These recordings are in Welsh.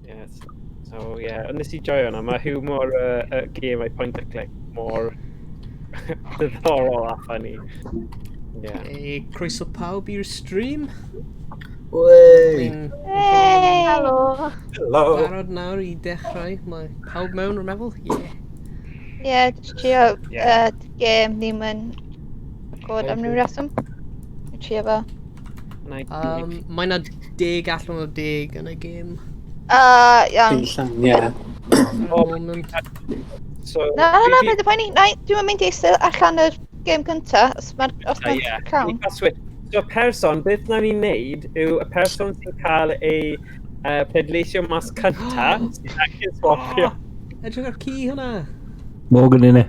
Yes. So, yeah, ond nes i joio hwnna. Mae humor y gemau point and click mor diddorol a funny. Yeah. Hey, croeso pawb i'r stream. Wey! Ni'n Hey! Helo. Hello. barod nawr i dechrau. Mae pawb mewn, rwy'n meddwl? Yeah. Yeah, just trio Yeah. Game ddim yn record am ryw reswm. Trio fo. Na i- Mae yna 10 allan o 10 yn y gêm. Iawn. Allan, ie. O, Moment. So, Na, na, na, fi- paid â poeni. Na, dwi'n mynd i eistedd allan yr gêm gynta, os mae'r os Ie, ma'n yeah. llawn. Ni'n cael switch. So, y person, beth na ni'n neud yw y person sy'n cael ei pleidleisio mas cynta, sy'n angen swapio. Edrych ar ci hwnna. Morgan in it.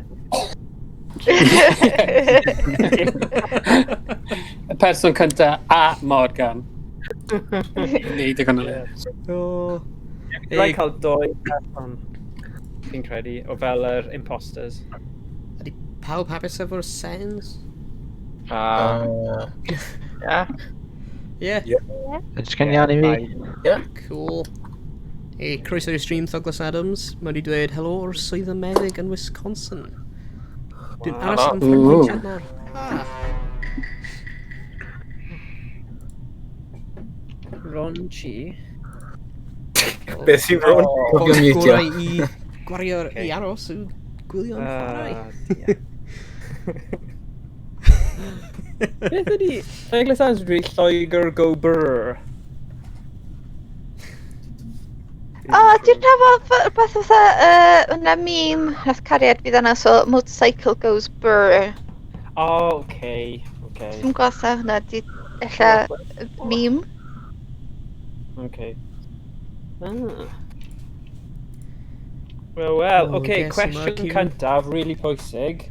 Y person cynta a Morgan. Neud y hwnna. O. Rhaid cael doi person, fi'n credu, o fel yr imposters. Ydy pawb hapus efo'r sens? Yeah. Yeah. Ydych chi'n iawn i fi? Cool. Hey, croeso i'r stream, Douglas Adams. Mae wedi dweud helo o'r swydd y meddyg yn Wisconsin. Dwi'n aros am Ooh. ffrind chat nawr. Ah. Ron Chi. Beth sy'n Ron? Cofio Ffordd mutio. gorau i gwario i aros yw gwylio'n chwarae. Beth ydi... Douglas Adams wedi Lloegr go brr. O, dwi'n rhaid rhywbeth fatha, yna meme, nath cariad fi ddana, so motorcycle goes brr. Oh, okay. Okay. Dwi'n gweld sa hwnna, di ella meme. Okay. Ah. Wel, wel, Oh, okay, guess cwestiwn yma, Q. cyntaf, really pwysig.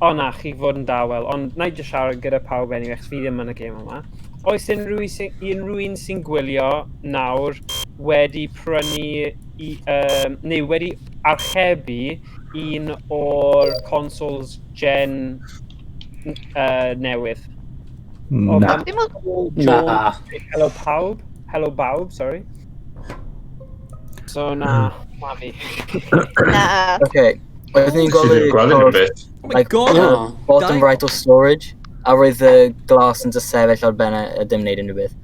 O na, chi fod yn dawel, ond na i jyst siarad gyda pawb anyway, achos fi ddim yn y gêm yma. Oes unrhyw un sy'n gwylio nawr wedi prynu, neu wedi archebu un o'r consoles gen newydd? O, Na. Dwi'n meddwl, Na. Jones, hello pawb, hello bawb, sorry. So na, na fi. na. Okay. Oeddwn ni'n Sydd gweld yn gweld y unrhyw beth. Oh my Like, God! Oh. bottom Dau- right o storage, a roedd y glas yn just sefyll ar ben e a dim wneud unrhyw beth.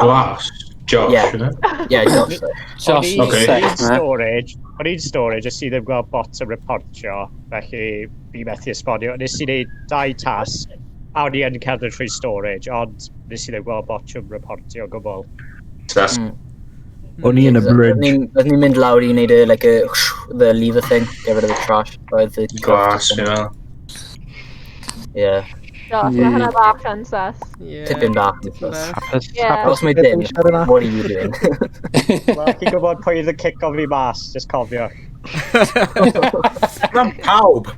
Glas. Josh, Yeah. yna? Yeah, Josh, sorry. Josh, Okay. okay. O'n i'n storage, o'n i'n storage, nes i ddim gweld bot yn reportio, felly fi methu esbonio. Nes i wneud dau tasg, a o'n i yn cerdded trwy storage, ond nes i ddim gweld bot yn reportio o gwbl. That's O'n i yn y bridge. Oeddwn ni'n mynd lawr i wneud y, like, y, the lever thing, get rid of the trash. Roedd y glas, you know. Yeah, Gosh, mae hwnna bach yn sus. Yeah. tipyn bach yn Tipyn sus. bach. Hapus, Yeah. hapus Os mae dim, beth siarad yna? what are you doing? Wel, chi'n gwybod pwy oedd yn cico fi mas, just cofio. Mae'n pawb.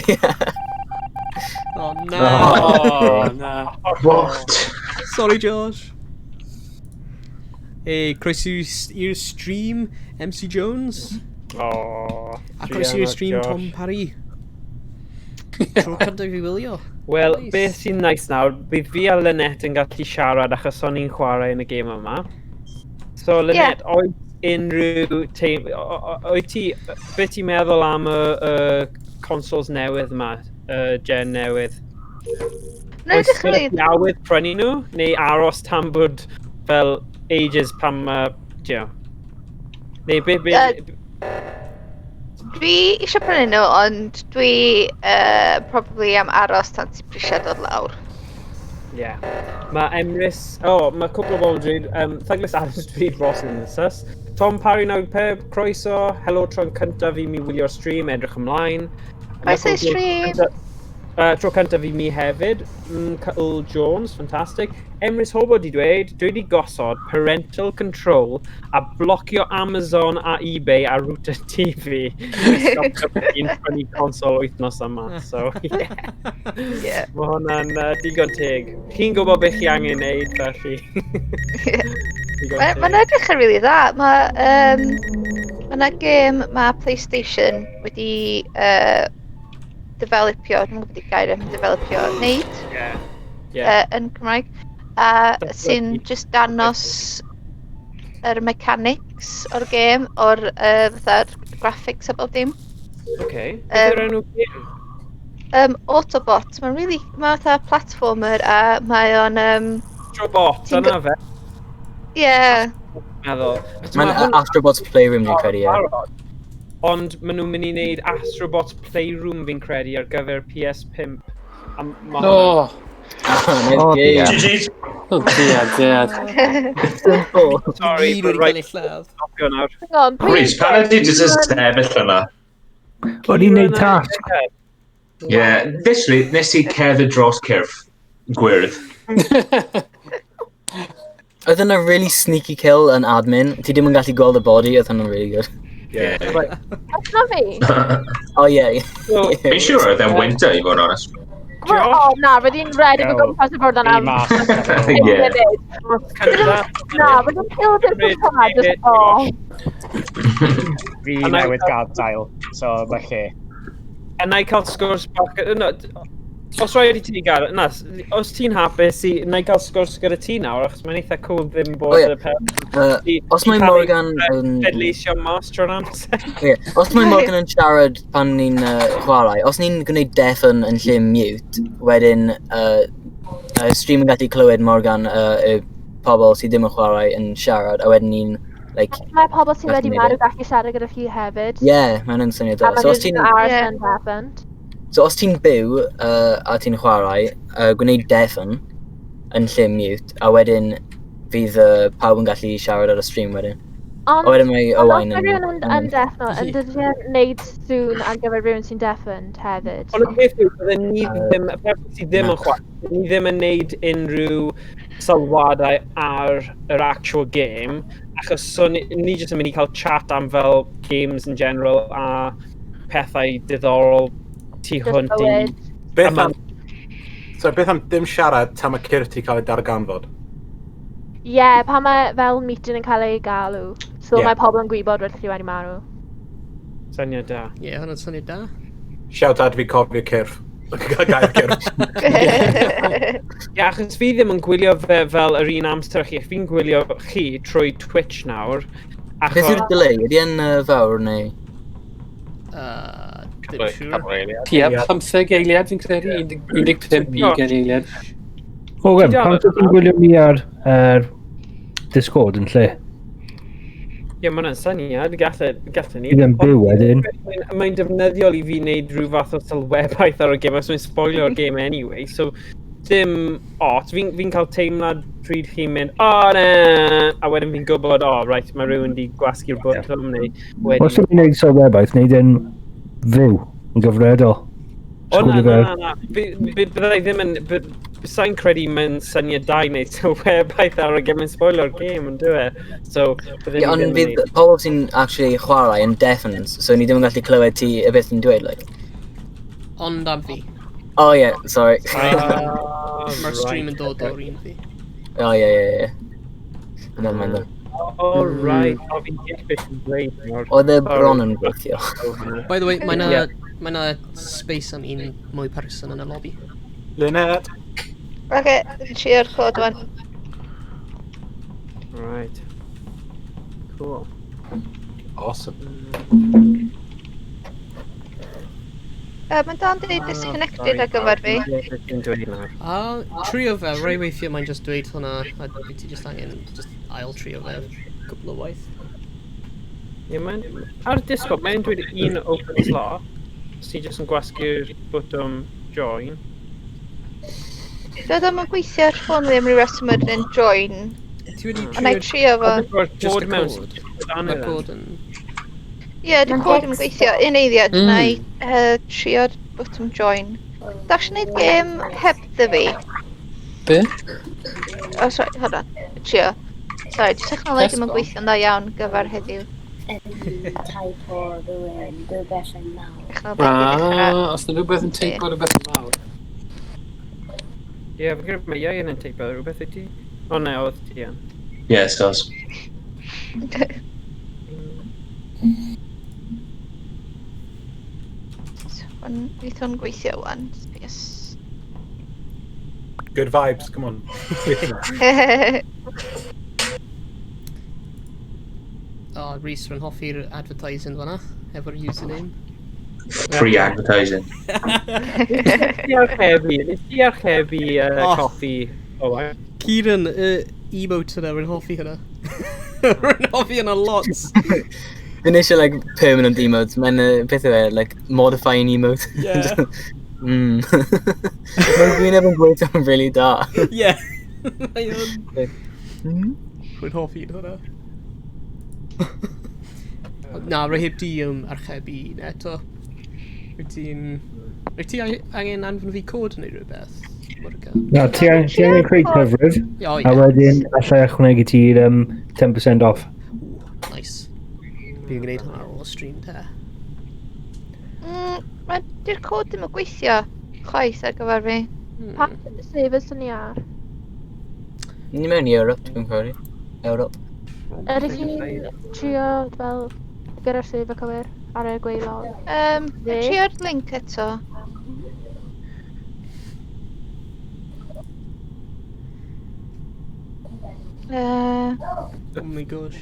Yeah. Oh na. Oh, na. What? Sorry, Josh. Hey, croeso i'r stream, MC Jones. Oh, A croeso i'r stream, Josh. Tom Parry. Tro cyntaf i wylio. Wel, Nice. beth sy'n nice nawr, bydd fi a Lynette yn gallu siarad achos o'n i'n chwarae yn y gêm yma. So, Lynette, yeah. Oes unrhyw teim... Oed ti... Beth ti'n meddwl am y consoles newydd yma, y gen newydd? Mae'n Oes edrych gyda really ti awydd prynu nhw, neu aros tan bod fel ages pam, you know, neu be? Dwi eisiau prynu nhw, ond dwi probably am aros tan ti prisiau dod lawr. Yeah. Mae Emrys... O, oh, mae cwpl o bobl yn dweud... Douglas Adams dweud Ross yn sus. Tom Parry 95, croeso. Helo tro'n cyntaf i mi wylio'r stream, edrych ymlaen. Croeso i stream. Tro cyntaf i mi hefyd. Cuttle Jones, fantastic. Emrys Hobo di dweud, dwi wedi gosod parental control a blocio Amazon a eBay a router TV i stopio fi'n prynu consol wythnos yma. So, yeah. Mae hwnna'n digon teg. Chi'n gwybod beth chi angen neud, felly. Digon teg. Mae'n edrych yn really dda. Mae ma 'na gêm mae PlayStation wedi developio, dwi'n gwybod beth gair am developio, wneud yn Cymraeg, a sy'n Datblygu. just danos yr mechanics o'r gêm, o'r fatha'r graphics a bob dim. Okay. Beth yw'r enw gêm? Autobot, mae'n really, mae'n fatha platformer a mae o'n... Astrobot, Ti'n dyna fe. Yeah. Meddwl. Mae'n Astrobot's Playroom dwi'n credu, ie. Barod. Ond maen nhw'n mynd i wneud Astrobot's Playroom fi'n credu ar gyfer PS5. A ma' No. Nice Oh, game. dear. GG's. Oh, dear, dear. Simple. Sorry, Gyd but wedi right, cael ei lladd. stopio nawr. Hang on, Rhys, pan ydy jyst yn sefyll yna? O'n i'n neud tasg. Yeah, literally, nes i cerdded dros cyrff gwyrdd. Oedd yna really sneaky kill yn admin. Ti ddim yn gallu gweld y body, oedd hwnna'n really good. Yeah. That's not fi. Oh, yeah. So, Fi'n siŵr oedd e'n winter, i fod yn honest. O, na, roedd hi'n redeg o Go. gwmpas y bwrdd yna. Fi mas. Yeah. Cynta. Na, roedd hi'n killed yn hwnna, just, oh. Fi A na i newydd gadael, so mae lle. A na i cael sgwrs bach... No, os rhaid i ti gael... Na, os ti'n hapus, i, na i cael sgwrs gyda ti nawr, achos mae'n eitha cool ddim bod O, ie. y peth. Os mae Morgan yn... Pleidleisio mas trwy'r amser. Ie, Os mae Morgan yn siarad pan ni'n chwarae, os ni'n gwneud deafen yn lle mute, wedyn stream yn gallu clywed Morgan y pobl sydd ddim yn chwarae yn siarad, a wedyn ni'n, like, Mae pobl sydd wedi Gallu neud marw e. gallu siarad gyda chi hefyd. yeah, mae'n yn syniad A da. maen So os nhw'n ti'n aros Ie. yn deafened. so os ti'n byw a ti'n chwarae, gwneud deafen yn lle mute, a wedyn fydd pawb yn gallu siarad ar y stream wedyn. Ond, A wedyn mae ond os Owain mae yn... rhywun yn deafno, yn dydy e'n neud sŵn ar gyfer rhywun sy'n deafened hefyd. Ond y peth yw, bydden ni ddim, y peth sydd ddim yn chwarae, bydden ni ddim yn neud unrhyw sylwadau ar yr actual game, achos so ni jyst yn mynd i cael chat am fel games in general a pethau diddorol tu Just hwnt i... bywyd. Beth A ma- am... So, beth am dim siarad tam y cyrff ti cael ei darganfod? Ie, yeah, pan mae fel meeting yn cael ei galw. So Ie. mae pobl yn gwybod wrth chi wedi marw. Syniad da. Ie, hwnna'n syniad da. Shout out fi cofio cyrff. Gair cyrff. Ie, achos fi ddim yn gwylio fe fel yr un amser chi. Fi'n gwylio chi trwy Twitch nawr. Beth yw'r Achos, delay? Ydy e'n fawr neu... Ddim siŵr. Ie, 15 eiliad fi'n credu, 15 20 eiliad. Morgan, Ti dal pam yn- ti'n gwylio ni ar Discord yn lle? ie, mae hwnna'n syniad, gallen ni. Ti ddim byw wedyn. Mae'n defnyddiol i fi wneud rhyw fath o sylwebaeth ar y gêm, os mae'n spoilio'r gêm anyway, so dim ot. Fi'n fi cael teimlad pryd chi'n mynd, o oh, na, a wedyn fi'n gwybod, o, oh, right, mae rhywun di gwasgu'r bwtwm neu wedi... Os ti'n gwneud sylwebaeth, wneud e'n fyw, yn gyfredol. O na, Sgwylio na, fe. na, na. Byddai ddim yn... Sa'n credu mae'n syniad da i wneud sylwebaeth ar y gêm, mae'n spoilo'r gêm, yn dyw e? So, bydden Ie, ni ond ddim yn fydd neud. pobl sy'n actually chwarae yn deafened, so ni ddim yn gallu clywed ti y beth yn dweud, like. Ond am fi. Oh yeah, sorry. Ah, Mae'r stream yn right. dod o'r un fi. Oh yeah, yeah, yeah. Never mind then. Oh, right. O, fi'n deall beth ti'n dweud nawr. Oedd e bron yn gweithio. By the way, mae na, Ie. mae na space am un mwy person yn y lobby. Lynette. Oce, trio'r cod wan. Right. Cool. Awesome. Mae'n dal yn dweud disconnected ar gyfer fi. Beth ti'n dweud nawr? A trio fe, rai weithiau mae'n just dweud hwnna, a ti just angen just ail trio fe cwpl o waith. Ie, mae'n... Ar Discord, mae'n dweud un open slot. So ti jyst yn gwasgu'r bwtwm join. Dwi ddim yn gweithio ar ffôn fi am ryw reswm yr un join. Ti wedi Ond na i trio fo. Rhoi'r Just cod y mewn. cod. Dan Mae'r iddo. cod yn... Ie, di Mae'n cod yn gweithio. Un eiliad, na i trio'r bwtwm join. Da chi'n neud gêm heb ddy fi? Be? Oh, sorry, hold on. Trio. Sorry, di technoleg ddim yn Tesco. gweithio'n dda iawn gyfer heddiw. Yn taipo rhywun, rhywbeth yn mawr. Technoleg i ddechrau. Ah, os na rhywbeth yn teipo rhywbeth yn mawr. Ie, fi'n credu mae Ieuan yn teipio rhywbeth wyt ti? O na, oedd ti yn. Yes, does. Wneith hwn gweithio wan. Yes. Good vibes, come on. Oh, Rhys, rwy'n hoffi'r advertising fanna, efo'r username. Free advertising. Ti archebu, nes ti archebu Oh. coffi? Oh, I... Kieran, emote yna, rwy'n hoffi hynna. Rwy'n hoffi hynna lot. Fi'n eisiau, like, permanent emotes. Mae'n, beth yw e, like, modifying emote. Yeah. Mae'n gwyneb yn gweithio yn really da. Yeah. Mae o'n... Mm. Rwy'n hoffi hynna. Na, rwy heb di archebu un eto. Wyt ti'n... Wyt ti angen anfon fi cod neu rhywbeth? Morgan? Na, ti angen creu cyfrif, O, a ie. wedyn allai ychwanegu ti'r 10% off. Nice. Fi'n gwneud hwnna ar ôl y stream te. Mae di'r cod ddim yn gweithio chwaith ar gyfer fi. Pa servers dyn ni ar? Ni mewn i Europe, dwi'n credu. Europe. Ydych chi'n trio fel gyda'r server cywir ar y gwaelod? Dde? Trio'r link eto. Oh my gosh.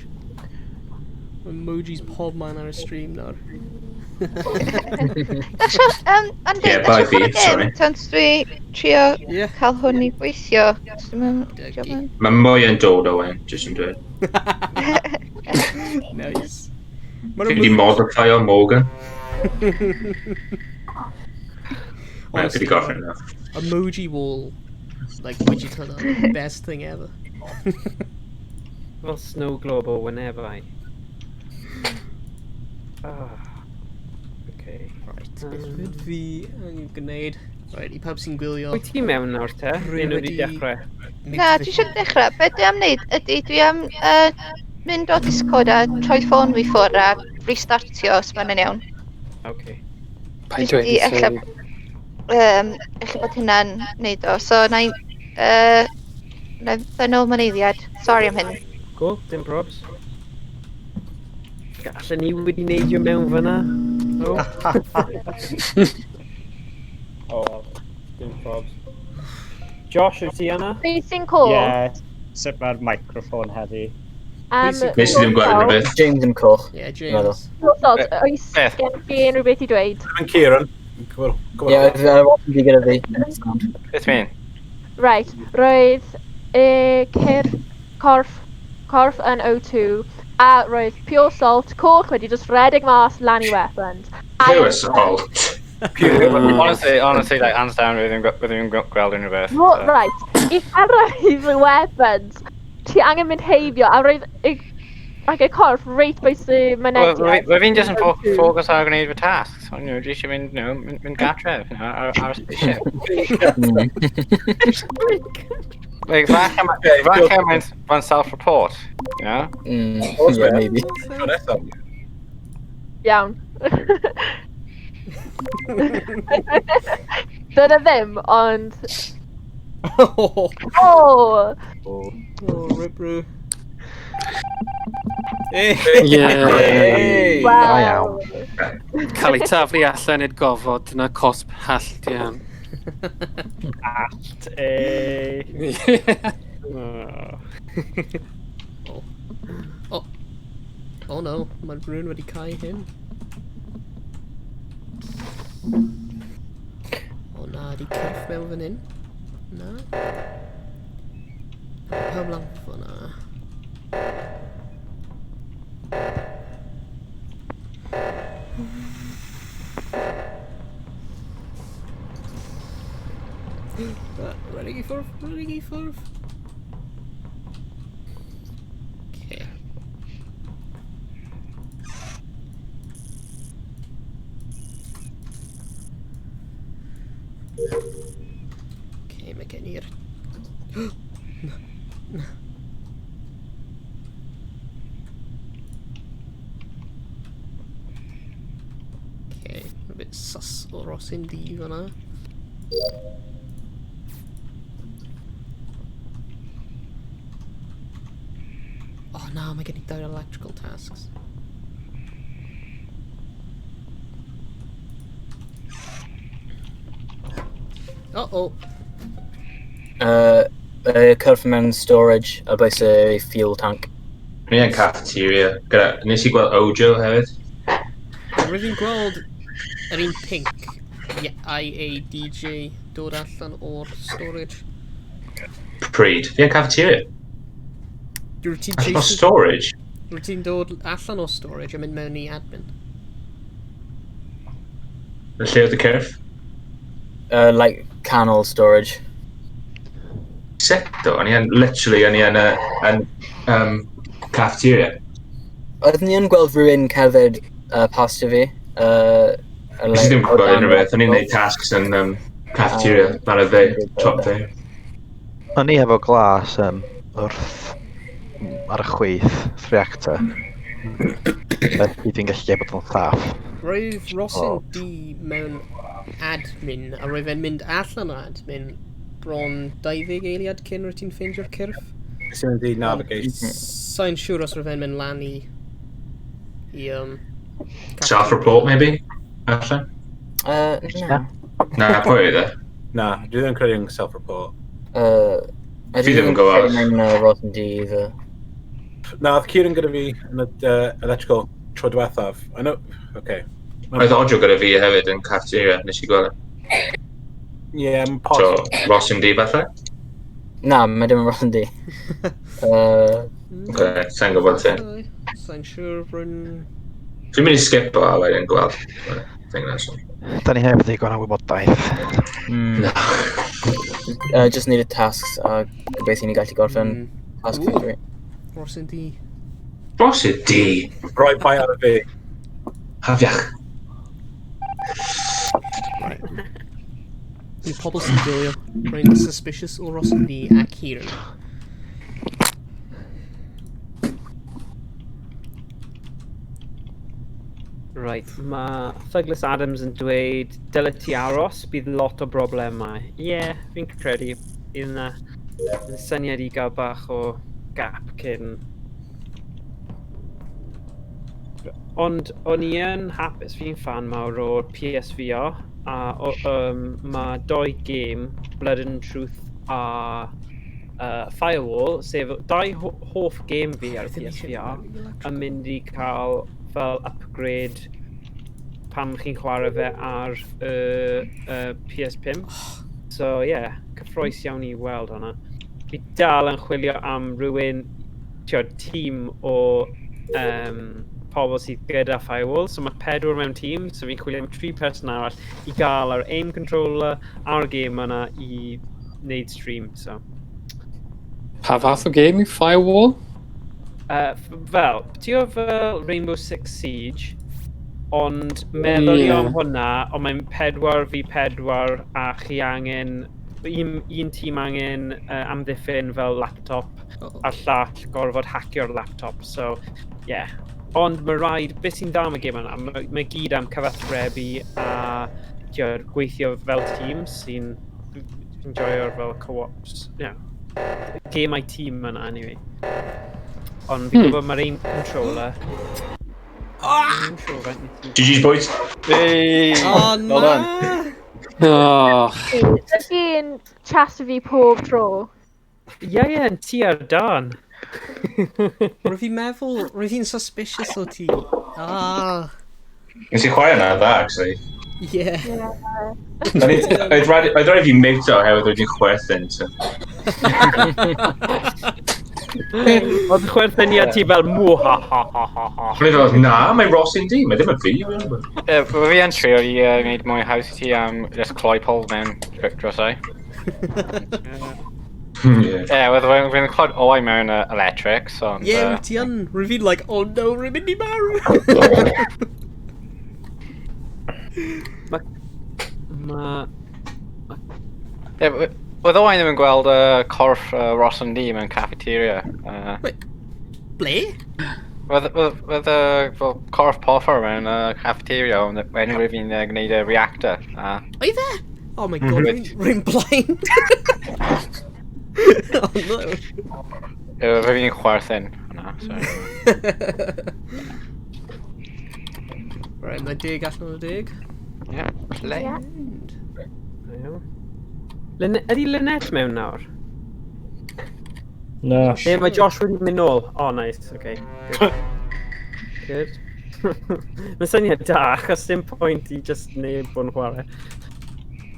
Mae emojis pob man ar y stream nawr. Dasio, Andy, Yeah, bye, dasio chwarae Fi, sorry. gêm, tan dwi trio Yeah. cael hwn i gweithio. Dwi'm yn- diolch yn- Mae mwy yn dod Owen, jyst yn dweud. Nice. Fi wedi modify o Morgan. Mae fi wedi gorffen yna. Emoji wall, like widget hwnna, best thing ever. Fel snow globe o wynebau. Ah. Okay. Right, beth fyd fi angen gwneud? Right, i pawb sy'n gwylio. Wyt ti mewn nawr te? Rwy Neu nhw wedi wedi- dechrau? Na, dwi eisiau dechrau. Be dwi am wneud ydy dwi am mynd o Discord a troi ffôn fi ffwrdd a restartio os mae'n iawn. Okay. Paid Jyst dweud i ella, ella bod hynna'n neud o. So, na i... Na i ddod nôl mewn eiliad. Sorry am hyn. Cool, dim probs. Gallen ni wedi neidio mewn fyna? No? Oh, dim probs. Josh, wyt ti yna? Be sy'n cool? Ie, sut mae'r microffon heddi? Nes i ddim gweld unrhyw beth. James yn coch. Yeah, Dwi'n meddwl. James. Sod, oes Beth? gen ti unrhyw beth i dweud? Yn Kieran. Cool. Ie, yeah, fi gyda fi. Beth mi'n? Right, roedd y cyrff, corff yn O2, a roedd Pure Salt coch wedi just redeg mas lan i weapons. A Pure salt. Honestly, like, hands down, rwy ddim gweld unrhyw beth. Well, so. right, i cyrraedd y weapons, ti angen mynd heibio, a roedd y, like, y corff reit bwys y Wel, mynediad. Rwy fi'n just yn O2. ffocws ar gwneud fy tasks. Ond, you know, dwi eisiau mynd, you know, mynd gartref, you know, ar y spaceship. Like, falle mae'n self-report, you know? Yeah, maybe. Tro nesaf. Iawn. Dyna ddim, ond... Oh, Oh! oh, rip brew. Yay! Wow. iawn. Cael ei taflu allan i'r gofod, dyna cosb hallt iawn. Allt, e... Oh. Oh. Oh no, mae rhywun wedi cau hyn. O na, di cyrff mewn fan hyn. Na. Pawb lan fyna. Redig i ffwrdd, redig i ffwrdd. Okay. Okay, mae gen i'r... Na, na. Okay, a bit sus o Rosyn D fan'na. Oh na, mae gen i dau electrical tasks. Uh-oh. Cyrff mewn storage ar bwys y fuel tank. O'n i yn cafeteria. Gyda, nes i gweld Ojo hefyd. Rwyf fi'n gweld yr un pink IADJ dod allan o'r storage. Pryd. Fi yn cafeteria. Rwyt ti'n Allan o storage. Rwyt ti'n dod allan o storage a mynd mewn i admin. Yn lle oedd y cyrff? Like, canol storage. Sut do? O'n i yn, literally, o'n i yn, yn cafeteria. Oeddwn ni yn gweld rhywun cerdded past fi. Nes i ddim o gweld dan unrhyw beth. O'n i'n neud tasks yn cafeteria, lan y dde, top dde. O'n i efo glas wrth ar y chwith, reactor. Felly dwi'n gallu bod yn saff. Roedd Rosyn O. D mewn admin, a roedd e'n mynd allan o admin bron 20 eiliad cyn rwyt ti'n ffeindio'r cyrff. Nes i'n mynd i navigation. Sa'n siŵr os roedd e'n mynd lan i... Self-report, maybe? Falle? Na. Na, pwy oedd e? Na, dwi ddim yn credu yn self-report. Fi ddim yn gwybod. Credu mewn Rotten D either. Na, oedd Kieran gyda fi yn y electrical tro diwethaf. I know, okay. Oedd Ojo gyda fi hefyd yn cafeteria, nes i gweld e. Ie, mae'n So, posib. Ross and D falle? Na, mae dim yn Rotten D. Okay, sa'n gwybod ti. Sa'n siŵr rwy'n... Dwi'n mynd i skip o a wedyn gweld. Thing nesaf. Da ni heb ddigon o wybodaeth. Just needed tasks a gobeithio ni gallu gorffen task Ooh. factory. Rosyn D. Ross y D. Roi bai ar y fi. Hafiach. Yw pobl sy'n gwylio. Rwy'n suspicious o Rosyn D a Kieran. Right, mae Douglas Adams yn dweud dyle ti aros, bydd lot o broblemau. Ie, yeah, fi'n credu bydd yna yn syniad i gael bach o gap cyn. Ond o'n i yn hapus, fi'n fan mawr o'r PSVR, a mae doi gêm, Blood and Truth a Firewall, sef dau hoff gêm fi ar y PSVR, yn mynd i cael fel upgrade pan chi'n chwarae fe ar y PS5. So ie, yeah, cyffroes iawn i weld hwnna. Fi dal yn chwilio am rhywun, tiod, tîm o pobl sydd gyda firewall. So mae pedwar mewn tîm, so fi'n chwilio am tri person arall i gael ar aim controller a'r gêm yna i wneud stream. So. Pa fath o game yw Firewall? Fel, ti o fel Rainbow Six Siege, ond meddwl i am hwnna, ond mae'n 4v4 a chi angen, un tîm angen amddiffyn fel laptop, a'r llall gorfod hacio'r laptop, so yeah. Ond mae rhaid, beth sy'n dda am y gêm yna, mae gyd am cyfathrebu a tiod, gweithio fel tîm sy'n fi'n joio'r fel co-ops, yeah. Gemau tîm yna, anyway. Ond fi'n gwybod mae'r un controller. Ddim siŵr faint nes i- GG's, boys. Hey! Oh, Well done. na! Oh. Ydy chat fi pob tro. Ie, ie, yn ti ar dan. Rwy'n fi'n meddwl, rwy'n fi'n suspicious o ti. Ah, Nes i chwarae yna dda, actually. yeah. Oedd rhaid i fi mute oherwydd oedd i'n chwerthin, so. Oedd chwerthiniad ti fel mw ha ha ha ha ha. O'n i fel, na, mae Ross yn di, mae ddim yn fi. Ie, fi yn trio i wneud mwy haws i ti am just cloi pobl mewn drosau. Ie. Ie, oedd fi'n cloi olau mewn electrics, ond... Ie, wyt ti yn. Rwy'n fi'n like, oh no, rwy'n mynd i marw. Mae... Ie, oedd Owain ddim yn gweld corff Ross and D mewn cafeteria. Ble? Oedd fel corff poffer mewn cafeteria ond when rwy'n fi'n gwneud y reactor. Oedd e? Oh my god, rwy'n blind. Oh no. Rwy'n fi'n chwerthin hwnna, so... Right, mae 10 allan o 10. Ie, play. Ydy Lynette mewn nawr? Na. Ne, mae Josh wedi mynd nôl. Oh, nice, okay. Good. Good. Mae'n syniad da, achos dim pwynt i just neb bod yn chwarae.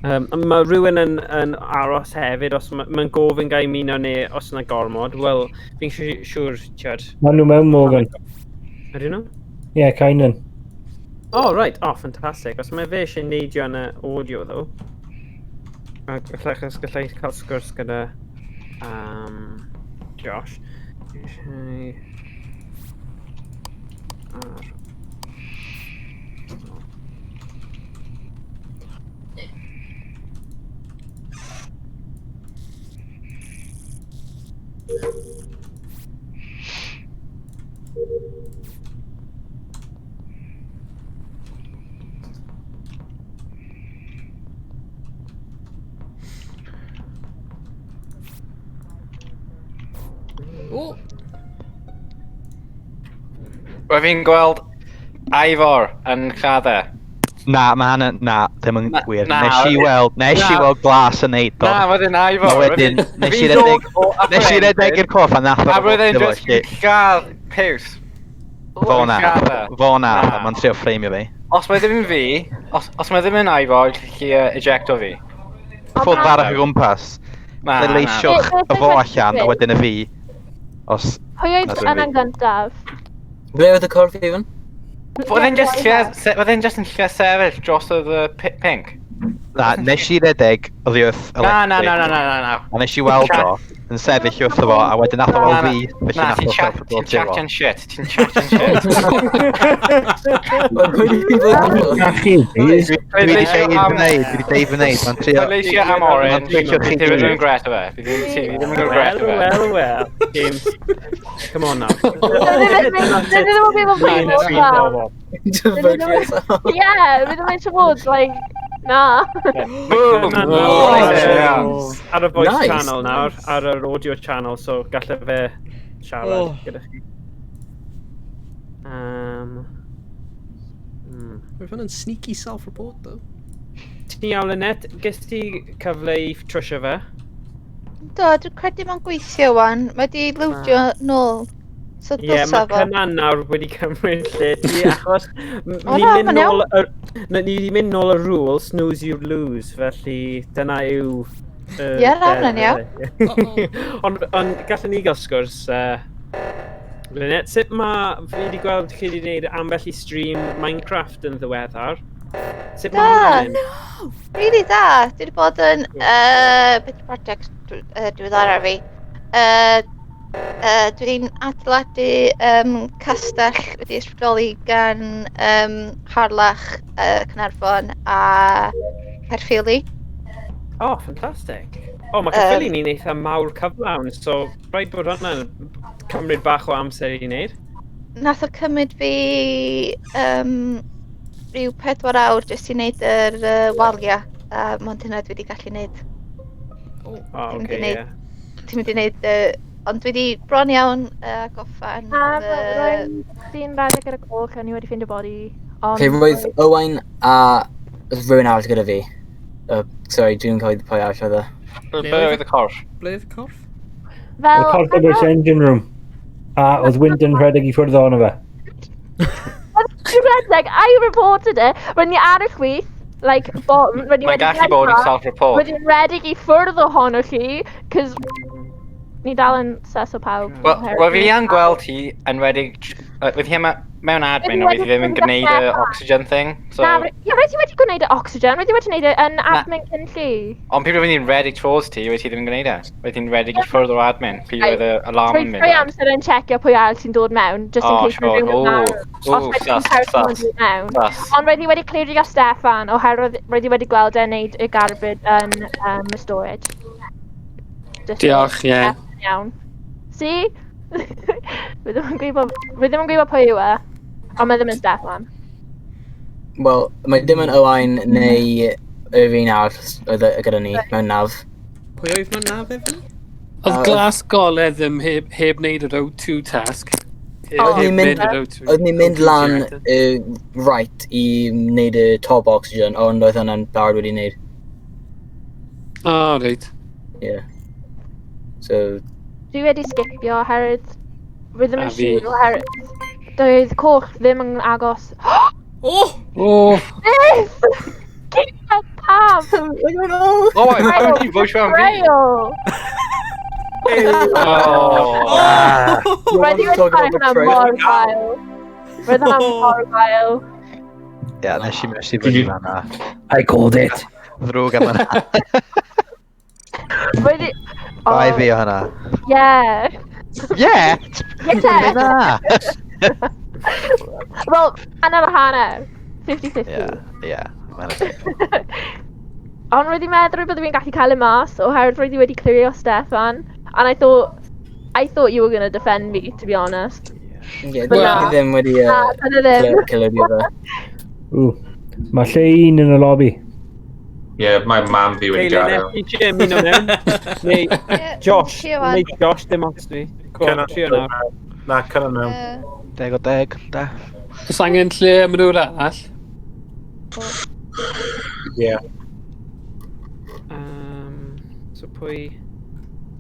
Mae rhywun yn aros hefyd, os mae'n ma gofyn gael ymuno neu os yna gormod. Wel, fi'n siŵr, tiod. Maen nhw mewn, Morgan. Ydyn nhw? Ie, yeah, Kynan. Oh, right. Oh, fantastic. Os mae fe eisiau neidio yn y audio, though. A gallai, achos gallai cael sgwrs gyda Josh. Eisiau... Ar... O! Roedd fi'n gweld Ivor yn lladdau. Na, mae hynna, na, ddim yn gwir. Na, Nes i weld, nes i na. weld glas yn neud o. Na, roedd e'n Ivor. A wedyn, nes i redeg, nes i redeg i'r corff a nath A o roedd e'n reportio just fo, lle- lladd Piws. Fo na, Lladd e. fo na, Na. mae'n trio ffreimio fi. Os mae ddim yn fi, os mae ddim yn Ivor, gallu ejecto fi. Ffwrdd arall o gwmpas. Na, na. Pleidleisiwch Be- y fo allan, a wedyn y fi. Os... Pwy oedd na, dwi'n yna'n fi. gyntaf? Ble oedd y corff, Ivan? Roedd e'n just lle, roedd e'n just yn lle sefyll dros oedd y pink. Na, nes i redeg oddi wrth Na, na, electric. na, na, na, na, na. A nes i weld o yn sefyll wrtho fo, a wedyn nath o Na, weld na. fi, felly Na, nath ti'n o chat, ti'n self-reportio fo. chatio'n shit, ti'n chatio'n shit. Na chi, please. Dwi wedi deud fy wneud, dwi wedi deud fy wneud, mae'n trio... Pleidleisio am orange, Mae'n trio fi chi ddim yn gyd. regretto fe. Fi ddim fi ddim yn Wel, regretto fe. wel, wel. James. Come on now. Dwi ddim yn gwybod pwy Un oedd tri o. bobl. Ie, fi ddim eisiau bod, like, na. Boom! Na, na, Oh, Ar y voice Nice. channel nawr, ar yr audio channel, so gallai fe siarad Oh. gyda chi. Mae hwnna'n sneaky self-report, though. Ti'n iawn, Lynette? Ges ti cyfle i trwsio fe? Do, dwi'n credu mae'n gweithio wan. Mae di loadio nôl. So Ie, yeah, dylsa mae fo. Cynan nawr wedi cymryd lle ti, achos O ni'n na, mynd ma'n nôl yr... Ni wedi mynd nôl y rule, snooze you lose, felly dyna yw... Ie, na, hwnna'n iawn. Ond ond gallwn ni gael sgwrs, Lynette, sut mae... Fi wedi gweld chi wedi gwneud ambell i stream Minecraft yn ddiweddar. Sut Da. mae hwnna'n mynd? Really da. Dwi wedi bod yn... Beth yw'r project diweddara fi? Dwi wedi'n adeiladu castell wedi ysbrydoli gan Harlech, Caernarfon a Caerffili. Oh, fantastic. O, mae Caerffili ni'n eitha mawr cyflawn, so rhaid bod hwnna'n cymryd bach o amser i wneud. Nath o cymryd fi rhyw 4 awr jyst i wneud yr waliau, a mond hynna dwi wedi gallu wneud. O, Ti'n mynd oce, i ie. Ti'n mynd i wneud, ond dwi wedi bron iawn goffan. A roedd dyn rhedeg ar y coch a ni wedi ffeindio body. Ond Okay, roedd Owain a rhywun arall gyda fi. Sorry, dwi'n cofio pwy arall oedd e. Ble oedd y corff? Ble oedd y corff? Fel, Y corff oedd o'r engine room. A oedd Wyndon rhedeg i ffwrdd ohono fe. Dwi'n rhedeg, I reported it. Roedd ni ar y chwith, like, bottom. Roedd ni Mae'n wedi gallu bod yn rhedeg. self-report. Roedd ni'n rhedeg i ffwrdd ohonoch chi, cos ni dal yn ses o pawb. Wel, roedd fi yn gweld hi yn wedi... Roedd hi mewn admin, Roedd hi ond roedd hi ddim yn wedi gwneud y dechrau. oxygen thing. So, Na, ie, roedd hi wedi gwneud y oxygen, roedd hi wedi gwneud e yn admin cyn lli. ond pryd roedd hi'n ready towards ti, roedd hi ddim yn gwneud e. Roedd hi'n ready i ffwrdd o'r admin. Pryd roedd y alarm yn Trwy mynd. amser yn checio pwy arall sy'n dod mewn, just in Oh, case mae sure. rhywun yn Ooh. marw. Os Ooh, mae sus, rhywun person yn sus. dod mewn. Sus. Ond roedd hi wedi clirio Steffan, oherwydd roedd hi wedi gweld e'n neud y garbage yn y storage. Just Diolch, ie. Steffan Iawn. See? Fi ddim yn gwybod, fi ddim yn gwybod pwy yw e, ond mae ddim yn Steffan. Wel, mae dim yn Owain neu yr un arall oedd gyda ni mewn naf. Pwy oedd mewn naf efo? Oedd glas golau ddim heb wneud yr O2 task. Heb, Oedd heb ni'n mynd, mynd yr O2. oedd ni'n mynd O2 lan generator. y right i wneud y top oxygen, ond oedd hwnna'n barod wedi wneud. O, reit. Yeah. So, Dwi wedi skipio oherwydd rwy ddim A yn fi. siŵr oherwydd doedd coch ddim yn agos. Oh! Oh! Beth? Gyda pam? I don't know. Oh, I found you, vote am fi. Betrayal! Oh. Roedd hi wedi Talk cael about hwnna betrayal. mor gwael. Roedd hwnna mor gwael. Ie, nes i mes i fyny fan'na. I called it. Ddrwg am hynna. Roedd hi... Bai fi o hynna. Yeah. Yeah! Yeah. Na! Wel, hanner a hanner. 50-50. Ie, ie. Mae'n teg. Ond roedd hi'n meddwl byddwn i'n gallu cael e mas oherwydd roedd hi wedi clirio Stefan. And I thought you were going to defend me, to be honest. Ie, But dwi na. ddim wedi Na, dyna ddim. clirio fe. Ww. Mae lle un yn y lobby. Ie, mae mam fi wedi Hey, gadael. Lynette, ti eisiau ymuno mewn? Neu Josh, Trio wan. neu Josh, dim ots fi. Go on, trio nawr. Na, cynnal mewn. 10 o 10, da. Oes angen lle am rhywun arall? Ie. So pwy...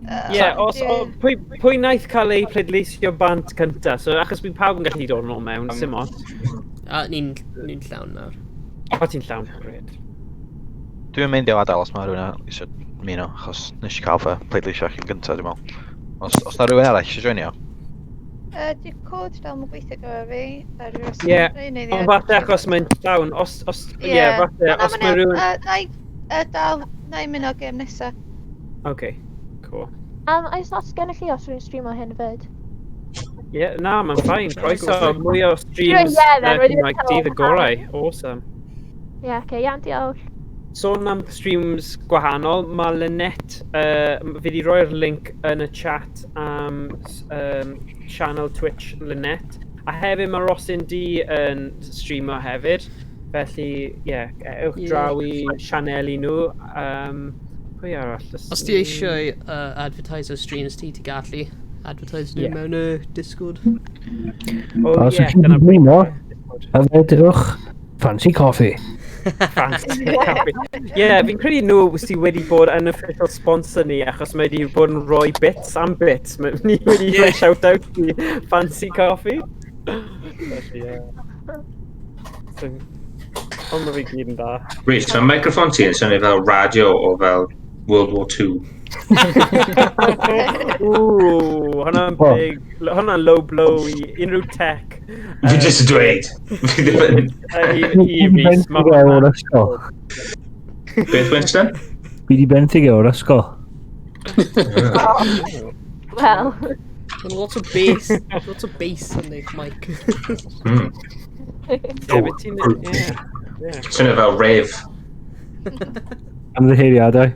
Ie, yeah, os, o, pwy wnaeth cael ei pleidleisio bant cynta? So, achos bydd pawb yn gallu dod yn ôl mewn, sim ots. A ni'n ni llawn nawr. O, ti'n llawn, great. Dwi'n mynd i adael os mae rhywun eisiau ymuno, achos nes i cael fy pleidleisio chi'n gyntaf, dwi'n meddwl. Os na rhywun arall eisiau joinio. Di cod dal yn gweithio gyda fi. Ar yr Ie, ond falle achos mae'n llawn, os, ie, falle, os mae rhywun. Na i dal, na i mynd o gêm nesa. Okay, cool. Oes os gennych chi os rwy'n streamo hyn fyd? Ie, yeah, na, mae'n fine. Croeso, mwy o streams Ie, then, roedd Cymraeg hi'n dydd y gorau. Awesome. Ie, yeah, okay, iawn, diolch. Sôn am streams gwahanol, mae Lynette, fi wedi roi'r link yn y chat am channel Twitch Lynette. A hefyd mae Rosin D yn streamo hefyd. Felly, ie, yeah, ewch draw i sianeli nhw. Pwy arall? Os ti eisiau advertise o streams ti, ti gallu advertise nhw mewn y Discord. Oh, Os ie, ydych chi'n dyna blino, yfedwch fancy coffee. Fancy coffee. Ie, yeah, fi'n credu nhw sydd wedi bod yn official sponsor ni achos mae wedi bod yn rhoi bits am bits. Mae ni wedi rhoi shout-out i Fancy Coffee. Felly, ie. So, ond mae fi gyd yn da. Rhys, mae microffon ti yn swnio fel radio o fel World War II. Ooh, hwnna'n big, hwnna'n low blow i unrhyw tech. Fi jyst yn dweud. Fi ddim yn. I Rhys, Fi 'di benthyg e o'r ysgol. Beth, Winston? Fi di benthyg e o'r ysgol. Wel. Mae'n lot o bass, lot o bass yn eich mic. Ie, beth ti'n... Ie. Ie. Swnio fel rave. Ymddiheuriadau.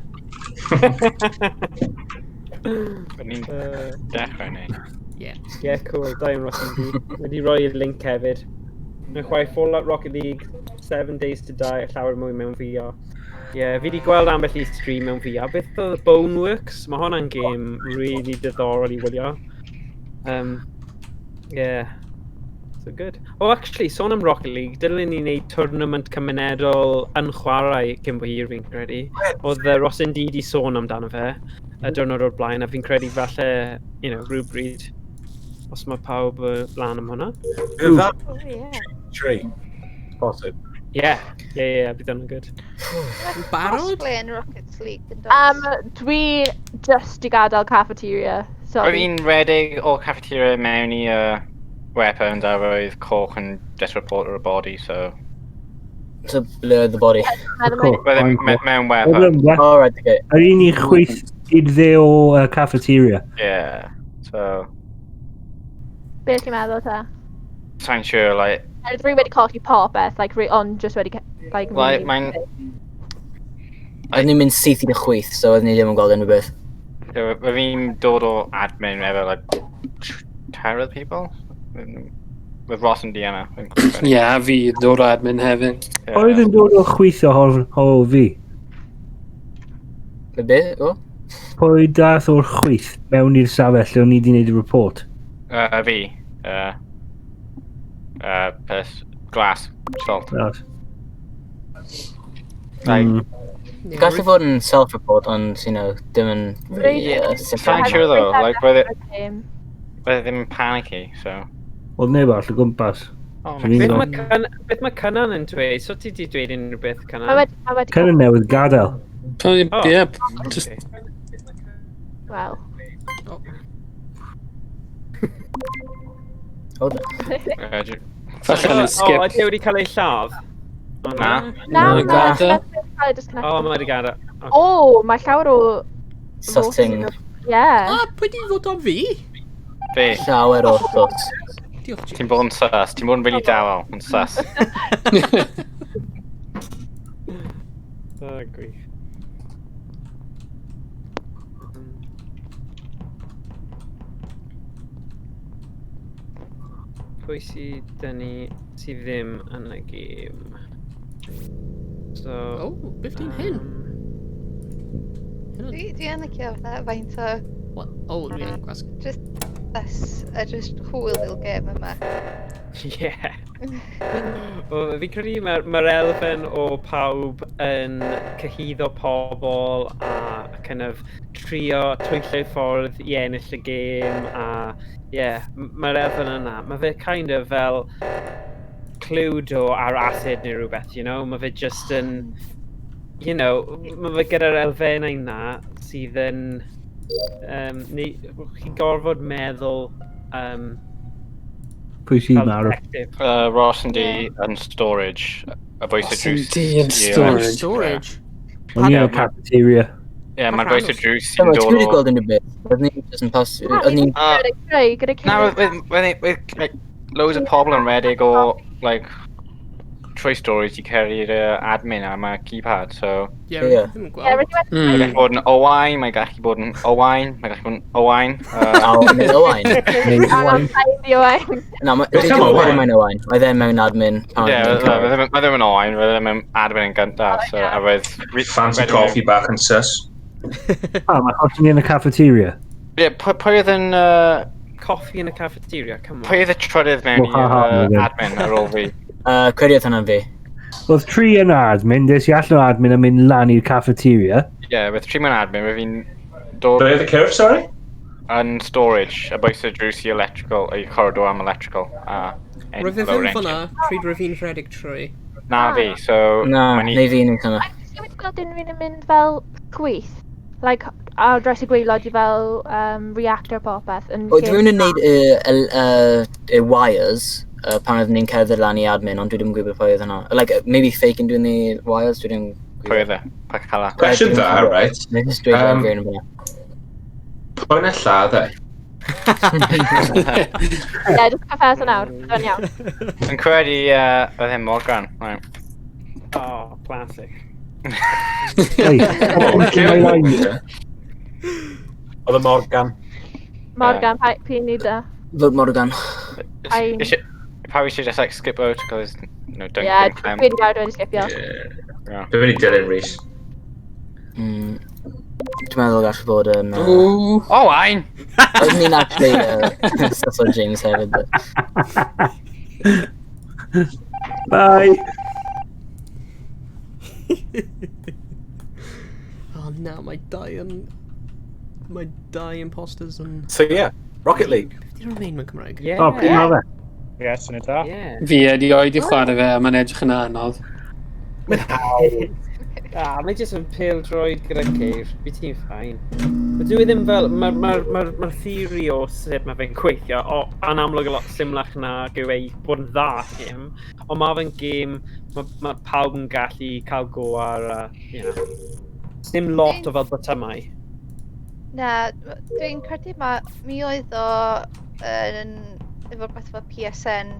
Ni'n dechrau neu. Yeah. Yeah, cool. Da iawn, Ross and D. Wedi rhoi'r link hefyd. Mae'n chwarae Fallout Rocket League, Seven Days to Die, a llawer mwy mewn VR. Ie, yeah, fi wedi gweld ambell i stream mewn VR. Beth oedd Boneworks? Mae hwnna'n game really diddorol i wylio. Yeah. So good. Oh, actually, sôn am Rocket League, dylen ni wneud tournament cymunedol yn chwarae cyn bo hir fi'n credu. Oedd Ross D di sôn amdano fe y diwrnod o'r blaen, a fi'n credu falle, rhywbryd, os mae pawb lan am hwnna. Bydd that Oh, yeah. tree? Posib. Yeah, bydd hwnna'n good. Barod? Cosplay yn Rocket League yn does? Dwi just i gadael cafeteria. Roedd Sorry. hi'n redeg o cafeteria mewn i weapons a roedd coch yn just report y body, so. So blur the body. Cool. Roedd e mewn weapon. Oh, right, okay. Yr un i chwith i'r dde o cafeteria. Yeah, so. Beth ti'n meddwl ta? Sa'n siŵr, like, Dwi wedi colli popeth, like, ond just wedi, like, like, really- mae'n. Oedden ni'n mynd syth i'r chwith, so oedden ni ddim yn gweld unrhyw beth. Roedd fi'n dod o admin efo, like, terror people? With Ross and Deanna. Ie, yeah, fi dod o admin hefyd. Oedd yn dod o chwith o hol, hol fi. Be? O? Pwy dath o'r chwith mewn i'r safell lle o'n i wedi gwneud y report? Fi. Pers, glass, salt. Right. Like, Gallu fod yn self-report, ond, you know, dim yn really Sa'n siŵr though, like, roedd e ddim yn panicky, so... Oedd neb arall o gwmpas. Oh, So ni'n Beth gwbod. mae Cynan yn dweud? So ti di dweud unrhyw beth, Cynan? Mae wedi... Cynan newydd gadael. Oh. Yeah, just... Wel. Hold Falle yn O, skip. ydy e wedi cael ei lladd? O, Na. Na, Na, na, gadael. cael ei disconnect. O, mae wedi gadael. O, mae llawer o... Sutting. Yeah. Ah, pwy di fod am fi? Fi. Llawer o thoughts. Diolch, Ti'n bod yn sus, ti'n bod yn really dawel, yn sus. O, gwych. Pwy sydd dyn ni sydd ddim yn y gêm? So... Oh, beth di'n hyn? Dwi yn licio fatha faint o... What? Oh, dwi yn gwasg. Just us, a just hwyl yw'r gêm yma. Yeah. Wel, fi'n credu mae'r ma elfen o pawb yn cyhuddo pobl a kind of trio twyllo'u ffordd i ennill y gêm a yeah, mae'r elfen yna. Mae fe kind of fel Cluedo ar acid neu rhywbeth, you know? Mae fe just yn, you know, mae fe gyda'r elfennau yna sydd yn, neu, chi'n gorfod meddwl Pwy sy'n fel marw? detective. Ross and D yn storage. A voice Ross of and drws. D yn storage. Storage. O'n i yn cafeteria. Ie, mae'r voice of drws sy'n Ti'n dod wedi o... gweld unrhyw beth? Oedd ni'n just yn pas... Oedd ni'n... Gyda gyda Na, with, like, loads o pobl yn redeg o, like, trwy storage i cyrraedd y admin a mae keypad, so... Ie, Ie. ddim yn Ie, gweld. rydw i wedi... Mae'n gallu bod yn Owain, mae'n gallu bod yn Owain, mae'n gallu bod yn Owain. O, neu Owain. Neu Owain. Angen Owain. Na, Beth dwi am ddim yn Owain? gwybod mae'n Owain. Oedd e mewn admin. pan Ie, oedd e'n mae ddim yn Owain, mae ddim yn admin yn gyntaf, so a roedd... Fancy coffee bach yn sus. Ah, mae achos ni yn y cafeteria. Ie, pwy oedd yn... Coffee in the cafeteria, come on. Pwy oedd y trydydd mewn Wel, ha, ha, i wedyn. admin ar ôl fi? Credu oedd hwnna'n fi. Oedd tri yn admin, des i allan o admin a mynd lan i'r cafeteria. Ie, roedd tri mewn admin, roedd fi'n dod... Be oedd y cyrff, sorry? Yn storage, a bwys y drws i electrical, i corridor am electrical, a... Roedd e lower ddim engine. fyna pryd roedd fi'n rhedeg trwy. Na fi, so... Na, o'n i- neu fi yn cyna. Ti wedi gweld unrhyw un yn mynd fel chwith? Like, ar dros y gwaelod i fel reactor popeth. Yn Oedd lle- rhywun yn neud y wires pan oeddwn ni'n cerdded lan i admin, ond dwi ddim yn gwybod pwy oedd hwnna. Like, maybe fake yn doing the wires, dwi ddim yn Pwy oedd e? Pa cala? Cwestiwn dda, right? Neu jyst dweud rhywun yn fyna. Pwy na lladd e? Ie, just confess yn awr. Bydd o'n iawn. Yn credu oedd e'n Morgan. Right. Oh, classic. Hey, my line. Oedd y Morgan. Morgan, pa p'un i da? Vote Morgan. I- Probably should just like skip out because no, don't Ie, think them. dwi wedi gael wedi skipio. Yeah. Dwi'n mynd i dilyn Rhys. Dwi'n meddwl gall fod yn... Ooh. Owain! Oeddwn ni'n actually stuff o James hefyd, but... Bye! Oh na, mae dau yn... Mae dau imposters yn... So yeah, Rocket League. Beth yw'r main mewn Cymraeg? Yeah. O, pryd mae fe? Ie, syniad da. Yeah. Fi erioed i chwarae fe, a mae'n edrych yn anodd. Ah, mae jyst yn pêl droed gyda ceir. Fi ti'n ffain. Mae dwi ddim fel... Mae'r ma, ma, ma theori o sut mae fe'n gweithio, o, yn amlwg a lot symlach na gyw ei bod yn dda at gêm, ond mae fe'n gêm, mae ma pawb yn gallu cael go ar, you know. Dim lot o fel botymau. Na, dwi'n credu ma, mi oedd o yn, efo rhywbeth fel PSN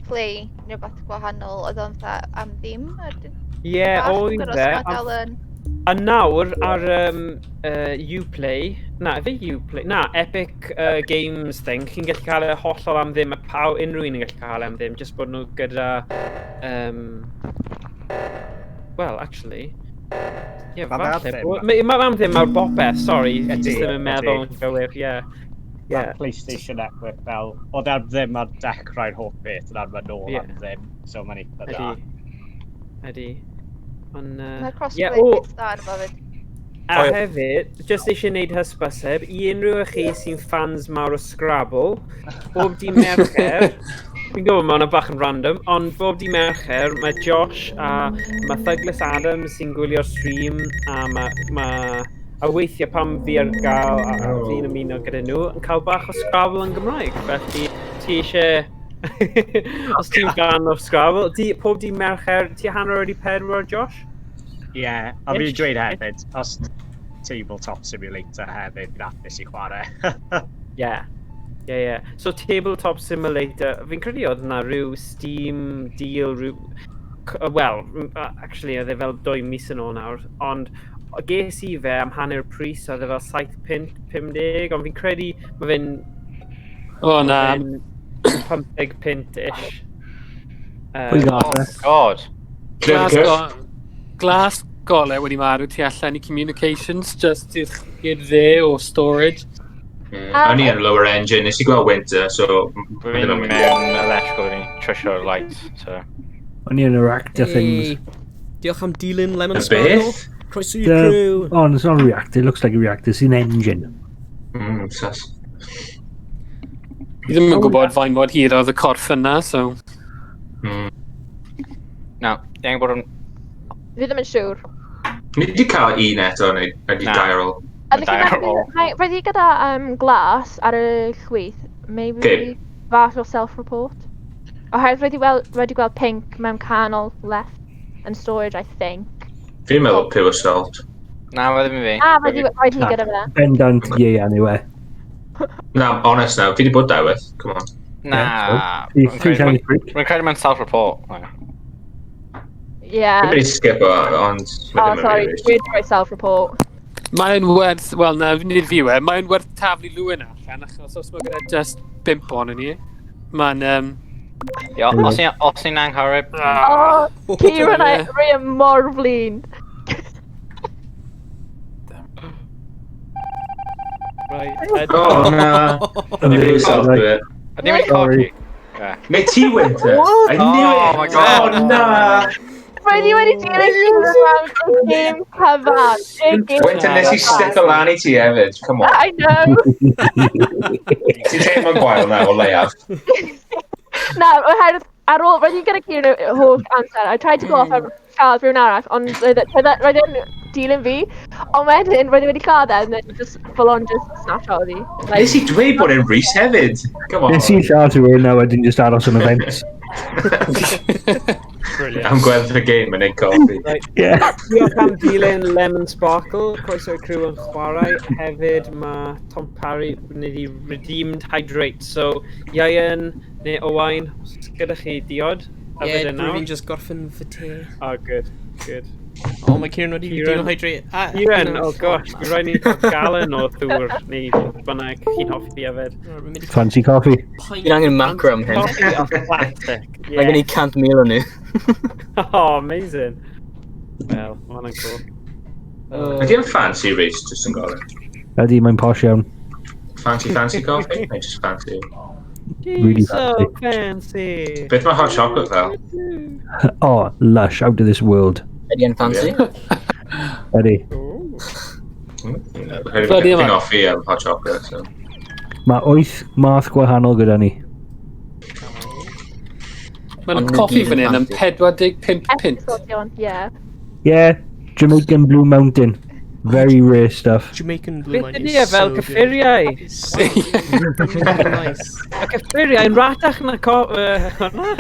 Play neu rhywbeth gwahanol, oedd o'n fatha am ddim. a Ie, bach yn oedd gwbod os e. ma' dal yn... A nawr ar Uplay, na, efe Uplay, na, Epic Games thing, chi'n gallu cael e hollol am ddim, a paw, unrhyw un yn gallu cael e am ddim, jyst bod nhw gyda, well, actually, ie, Ma' fe am falle, ddim. mae am ddim ar bopeth, sorry, fi Ydi, jyst ddim yn ydi. meddwl yn gywir, ie. Mae'r PlayStation Network fel, oedd ar ddim ar dechrau'r holl beth, yn arfer nôl Ie. am ddim, so mae'n eitha da. Ydy. Ydy. Ond, Mae'r ie, crossplay o, bit da yn fo fyd. A hefyd, jyst eisiau gwneud hysbyseb, i unrhyw o chi sy'n fans mawr o Scrabble, bob di Mercher, fi'n gwybod mae hwnna bach yn random, ond bob di Mercher, mae Josh a mae Douglas Adams sy'n gwylio'r stream, a a weithiau pam fi ar gael, a fi'n ymuno gyda nhw, yn cael bach o Scrabble yn Gymraeg. Felly, ti eisiau... Os ti'n fan o Scrabble, pob di Mercher, ti 4:30, Josh? Ie, yeah, a fi'n Ish. dweud hefyd, os Tabletop Simulator hefyd, fi'n hapus i chwarae. Yeah. So Tabletop Simulator, fi'n credu oedd yna rhyw Steam deal, rhyw... Wel, actually, oedd e fel 2 mis yn ôl nawr, ond ges i fe am hanner pris, oedd e fel 7.50, ond fi'n credu mae fe'n... O, na. Fe'n 50 punt-ish. Pwy gath e? God. Glas golau wedi marw tu allan i communications, just i'r dde o storage. O'n i yn lower engine, nes i gweld Winter, so... Dwi'n mewn electrical, dwi'n trwsio'r lights, so... O'n i yn y reactor things. Diolch am dilyn Lemon Y Sparkle. beth? Croeso i'r crew. Oh, it's not a reactor. It looks like a reactor. It's an engine. Sus. Fi ddim yn gwybod faint mor hir oedd y corff yna, so... Na, i angen bod yn... Fi ddim yn siŵr. Ni wedi cael un eto, neu wedi Na. dau ar ôl. Ydych chi'n Diarol. meddwl- Roedd hi gyda glas ar y chwith, maybe Okay. fath o self-report. Oherwydd roedd hi wedi gweld pink mewn canol left and storage, I think. Fi'n meddwl pure salt. Na, mae ddim yn fi. Ah, roedd hi Na. gyda fe. Bendant ieuan yw e. Na, honest now, fi wedi bod dewis. Come on. Na. Three Rwy'n three credu times break. Rwy'n credu mewn self-report. Na. Yeah. Fi'n mynd i skip o, ond... mae Oh, ddim yn sorry, really dwi'n rhoi self-report. Mae'n werth, wel na, nid fi yw e, mae'n werth taflu Lewin allan, achos os mae gyda just bump on ni, mae'n... Ie, os ni'n anghywir... Oh, Kieran a Rhea mor flin. Right. Oh, na. Pure salt Right. yw e. Ydy wedi colli? Neu ti, Winter? I knew it! Oh my God. Oh, na! Roedd hi wedi dilyn Kieran mewn y game cyfan. Y game Winter, nes i cyfan. stick o lan i ti hefyd. Come on. I know. Ti'n teimlo'n gwael na, o leiaf. Na, oherwydd ar ôl, roedd hi gyda Kieran y holl amser. I tried to go off ar lladd rhywun arall, ond roedd e'n dilyn fi. Ond wedyn, roedd hi wedi lladd e, and then just full on just snatch out of fi. Like, Nes i dweud bod e'n Rhys hefyd. Come on. Nes i lladd rhywun a wedyn just aros yn y vents. Am gweld y game yn neud coffi. Right. Yeah. Diolch am dilyn Lemon Sparkle, croeso i'r crew yn chwarae. Hefyd mae Tom Parry wedi redeemed hydrate. So, Ian neu Owain, os gyda chi diod, Ie, yfed e nawr. rwy'n just gorffen fy te. Oh, good, good. Oh, mae Kieran wedi Kieran. dehydrate. Ah, Kieran, oh gosh, bydd rhaid ni cael galen o ddŵr neu bynnag chi'n hoffi yfed. Fancy coffee. Fi'n angen macro am hyn. Coffee o plastic. Mae gen i 100,000 o nhw. Oh, amazing. Wel, ma' hwnna'n cool. Ydy yn fancy Rhys, just yn gofyn? Ydy, mae'n posh iawn. Fancy, fancy coffee? Neu just fancy? Really So fancy. Beth mae hot chocolate fel? Oh, lush, out of this world. Ydy yn fancy? Ydy. Bloody Fi'n hell. hoffi hot chocolate, so. Mae wyth math gwahanol gyda ni. Mae'n Ond coffi nhw fan gyd hyn yn am fancy. 45 punt. Episodion, yeah. Yeah, Jamaican Blue Mountain. Very rare stuff. Jamaican Blue Beth Mountain ydy e is fel so good. cyffuriau? Nice. Mae cyffuriau yn ratach na hwnna.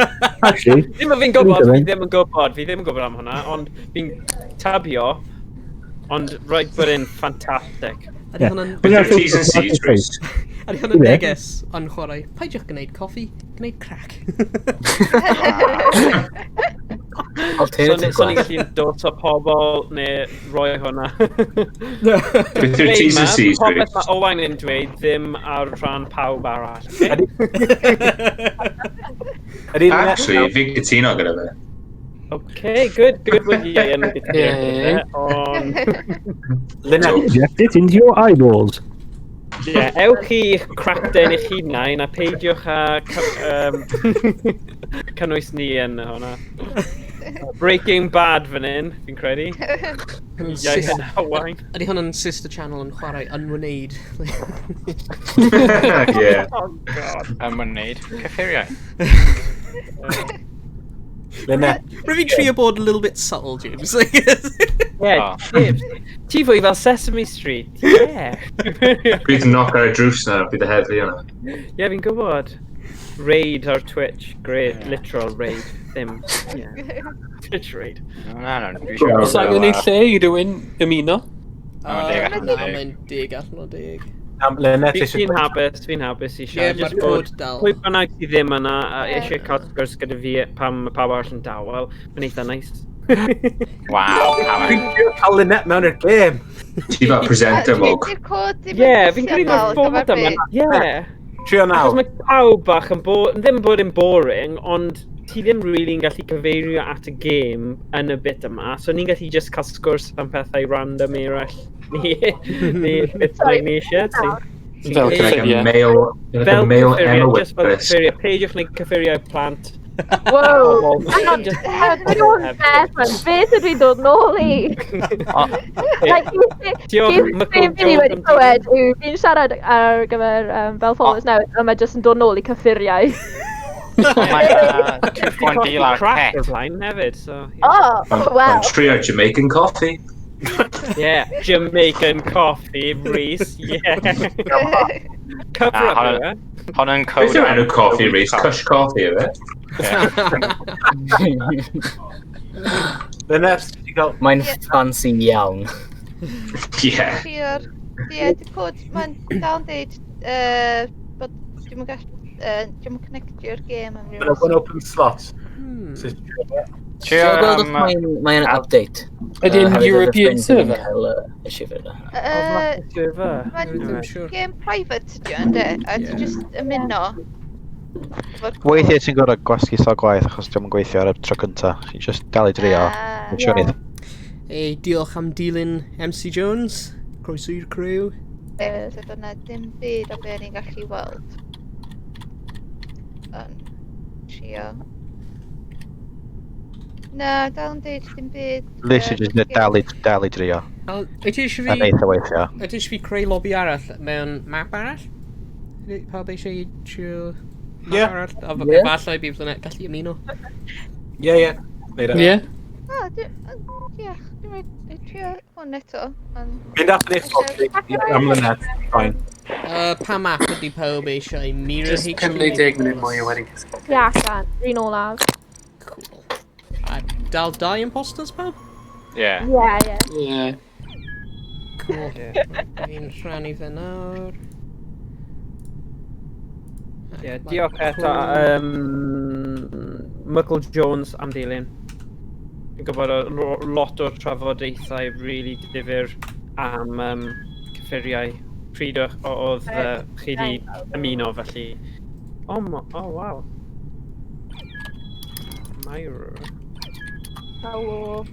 Actually, Ddim yn fi'n gwybod, fi Dwi'n ddim yn gwybod, fi ddim yn gwybod am hwnna, ond fi'n tabio, ond rhaid bod e'n ffantastig. Ydy yeah. hwnna'n But Beth yw'r T's and C's, Rhys? ydy hwnna'n Ie. neges yn chwarae? Peidiwch gwneud coffi, gwneud crack. Alternative So ni'n glass. gallu dod o pobl neu roi hwnna. Beth yw'r T's and C's, Popeth Rhys? mae Owain yn dweud ddim ar rhan pawb arall. Ydy Actually, fi'n cytuno gyda fe. Okay, good, good with you. Ian. Yeah. Ond, Lynette, Inject it into your eyeballs. yeah, ewch i'ch crackdown eich hunain a peidiwch â cynnwys ni yn hwnna. Breaking Bad fan hyn, fi'n credu. Iaith yn Hawaii. Ydy hwn yn sister channel yn chwarae unwneud? Yeah. Oh, God. Ymwneud. Cyffuriau. Lynette. Rwy'n fi'n trio bod a little bit subtle, James. Yeah, James. Ti fwy fel Sesame Street. Yeah. Bydd yn knock ar y drws na, bydd y heddlu yna. Yeah, fi'n gwybod. Raid ar Twitch. Great. Literal raid. Ddim. Yeah. Twitch raid. Na, na, dwi eisiau... Oes angen ei lle i rywun ymuno? Mae'n deg allan o Na, deg. mae'n 10 allan o 10. Am Lynette eisiau... Fi'n hapus, fi'n hapus i siarad. Ie, Jyst ma'r bod cod dal. Pwy bynnag sydd ddim yna, a eisiau cael sgwrs gyda fi pam mae pawb arall yn dawel, mae'n eitha nice. Waw, Fi'n trio cael Lynette mewn i'r gêm. Ti fel presenter mog. Di'r cod ddim yn Ie, fi'n credu gweithio dal mae'r ar format gyfer yma. fi. Ie. Trio Achos nawr. mae pawb bach yn bo ddim bod yn boring, ond ti ddim really'n gallu cyfeirio at y gêm yn y bit yma, so ni'n gallu just cael sgwrs am pethau random eraill. Ni, ni, beth bynnag ni eisiau. Fel Like a cyffuriau. male, like a Fel male cyffuriau, Emma just fel Whitlist. cyffuriau. Peidiwch wneud cyffuriau plant. Wow. Pobl. Hang on, Just- Dwi'n o'n beth, beth ydw i'n dod nôl i? Like, Diolch, Beth Michael fi wedi Jones am clywed yw fi'n siarad ar gyfer fel followers newydd, a mae jyst yn dod nôl i cyffuriau. Mae two for one deal ar crack cat. o'r blaen hefyd, so... Yeah. Oh, I'm well. trio Jamaican coffee. Yeah, Jamaican coffee, Reese, yeah. Cover Na, up, hwnna- yw e? Hwn yn code. Beth yw enw coffee, Reese? Cush coffee, yw e? Lynette, ti cael... Mae'n fancy iawn. Yeah. Trio'r... Ie, di'r cod, mae'n dal yn deud bod dwi'm yn gallu... Dwi'm yn connectio'r gêm am ryw Mae'n one open slot. So, Trio Dwi'n gweld os am... mae'n update. Ydy yn Oherwydd oedd y European ffrind fi yn server? cael, issue gyda. Server. Mae'n Ddim siŵr. game private ydi o, ynddi? A ti jyst ymuno. efo'r cod. Weithiau ti'n gorfod gwasgu sawl gwaith achos diolch yn gweithio ar y tro cynta. Ti'n just dal i drio. Ah. Dwi'n siŵr neith. Ei, diolch am dilyn MC Jones. Croeso i'r crew. So doedd 'na dim byd o be o'n i'n gallu weld. Ond, trio. Na, dal yn deud dim byd. Literally just Yy, dal i, dal i drio. Wel, Wyt ti eisiau A fi... neith o weithio. Wyt ti eisiau fi creu lobby arall mewn map arall? Ydy Pawb eisiau trio map Ie. arall? A Ie. efallai bydd Lynette gallu ymuno. Ie, ie. Neud e. Ie. Ah, diolch. Dwi'n rhaid trio hwn eto. Ond... Mynd allan eich slot am Lynette. Fine. Pa map ydy pawb eisiau? Mirror Just HQ? 5 neu 10 munud mwy o wedyn cysgu. Ie, allan, yr un olaf. Cool. A dal dau imposters pawb? Ie. Ie, ie. Ie. Cool. Fi'n rhannu fe nawr. Yeah, diolch eto, Michael Jones am dilyn. Fi'n gwybod o lot o'r trafodaethau really difyr am cyffuriau pryd oedd chi di ymuno, felly. Oh, oh wow. Myra. Hello.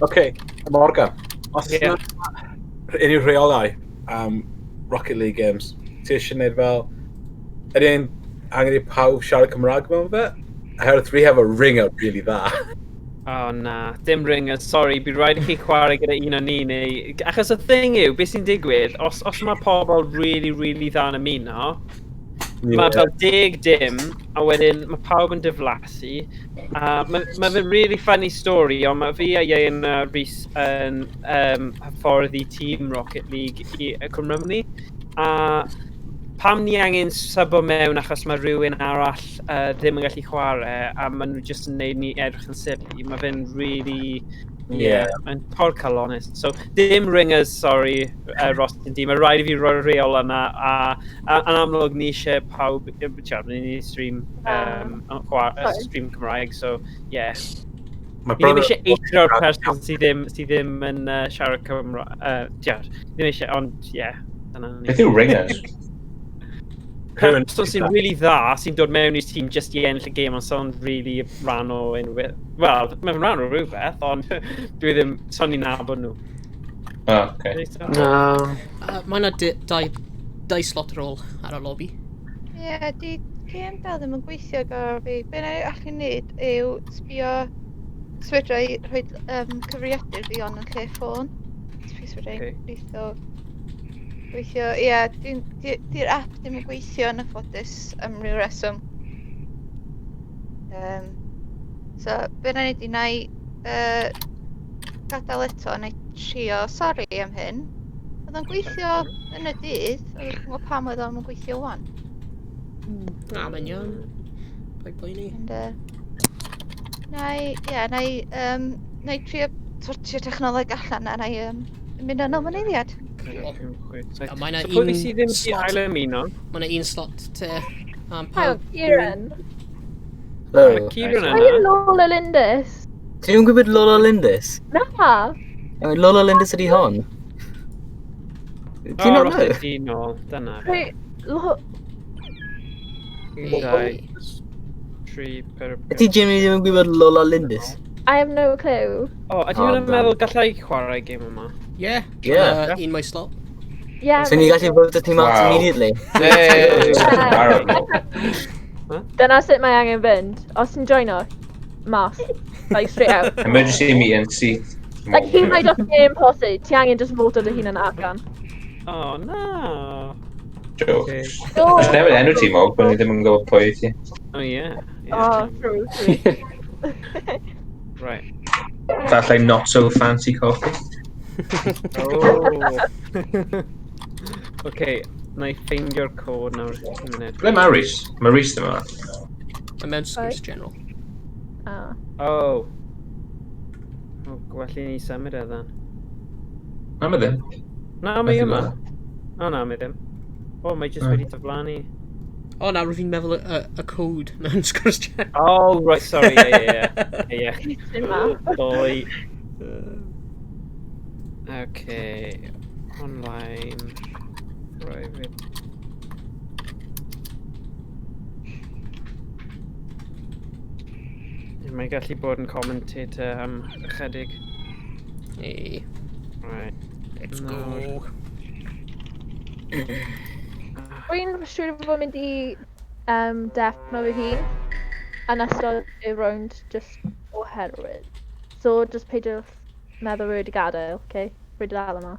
OK, Morgan. Os Ie. yeah. unrhyw rheolau am Rocket League games, ti eisiau gwneud fel... Ydy ein angen i pawb siarad Cymraeg mewn fe? Oherwydd we have a ringer really dda. Oh na, dim ringers, sorry, bydd rhaid i chi chwarae gyda un o ni neu... Achos y thing yw, beth sy'n digwydd, os mae pobl really, really dda yn ymuno, mae fel 10-0, a wedyn mae pawb yn diflasu. A mae fe'n really funny story, ond mae fi a Ieuan a Rhys yn hyfforddi tîm Rocket League i y Cwm Rhymni. A pam ni angen sybo mewn achos mae rhywun arall ddim yn gallu chwarae a maen nhw jyst yn neud ni edrych yn silly, mae fe'n really... Yeah. Mae'n torcalonnus. So, dim ringers, sorry, Ross and D. Mae rhaid i fi roi'r reol yna, a yn amlwg ni eisiau pawb, ti'od, ni stream, Sorry. stream Cymraeg, so, yeah. My Ni ddim brother- eisiau eithrio'r person sydd ddim yn siarad Cymraeg, ti'od, ddim eisiau, ond, yeah. Dyna ni. Beth yw ringers? Person sy'n really dda, sy'n dod mewn i'r tîm just i ennill y gêm, ond so'n really rhan o unrhyw... Wel, mae'n rhan o rhywbeth, ond dwi ddim... So'n ni'n nabod nhw. Oh, okay. Na. Mae yna dau slot ar ôl ar y lobby. Ie, di Gêm dal ddim yn gweithio gyda fi. Be na i allu neud yw sbio swydra i rhoi cyfrifiadur fi on yn lle ffôn. Sbio swydra i Ocê. gweithio. Gweithio, ie, yeah, di'r app ddim yn gweithio yn anffodus am ryw reswm. So, be na i neud i na i gadael eto, na i trio, sori am hyn. Oedd o'n gweithio yn y dydd, ond dwi'n gwybod pam oedd o'n gweithio wan. Na, mae'n iawn. Paid poeni. And, na i, ie, na i, na i trio sortio technoleg allan a na i mynd yn ôl yn eiliad. A mae 'na So pwy un sydd ddim wedi slot- ail ymuno? Mae 'na un slot te. Am Hang pawb. on, Kieran. Hello. Mae Kieran Pwy yna. yw Lola Lindis? Ti ddim yn gwybod Lola Lindis? Na! I mean, Lola Lindis ydi hon. Do you O, not roth know? i nôl, dyna. Pwy... Lo... 1, 2, 3, 4, Ydy Jimmy ddim yn gwybod Lola Lindis? I have no clue. O, ydy Oh, hwnna'n damn. meddwl gallai chwarae gêm yma? Yeah. Yeah. Un mwy slot. Yeah. So ni'n gallu vote y tîm out Wow. immediately? Yay! Barod. Dyna sut mae angen fynd. Os ti'n joino, mas. Like, straight out. Emergency meeting, seat. Like, hyd yn oed os ti'n imposter, ti angen just vote dy hunan allan. O, na. Jokes. No. Os newid enw ti, Mog, bod ni ddim yn gwybod pwy ti. O, ie. Oh, true, true. Right. Falle not so fancy coffee. Oh. Okay, na i ffeindio'r cod nawr. Un munud. Ble mae Rhys? Mae Rhys ddim yma. Mae mewn sgwrs Sorry? general. Ah. Oh. O, gwell i ni symud e, then. Na, mae ddim. Na, mae Methu yma. gweld. O, na, mae ddim. O, mae jyst Oh. wedi diflannu. O, na, rwy'n fi'n meddwl y code mewn sgwrs general. Oh, right, sorry, yeah, yeah, yeah. Yeah, Dim ma. yeah. Doi. Okay. Online. Private. Mae'n gallu bod yn commentator am ychydig. Hey, Right. let's Nawr. go. Rwy'n siŵr fod mynd i death fy hun yn ystod y round just oherwydd. So just peidiwch meddwl rwy wedi gadael, okay? Rwy wedi dal yma.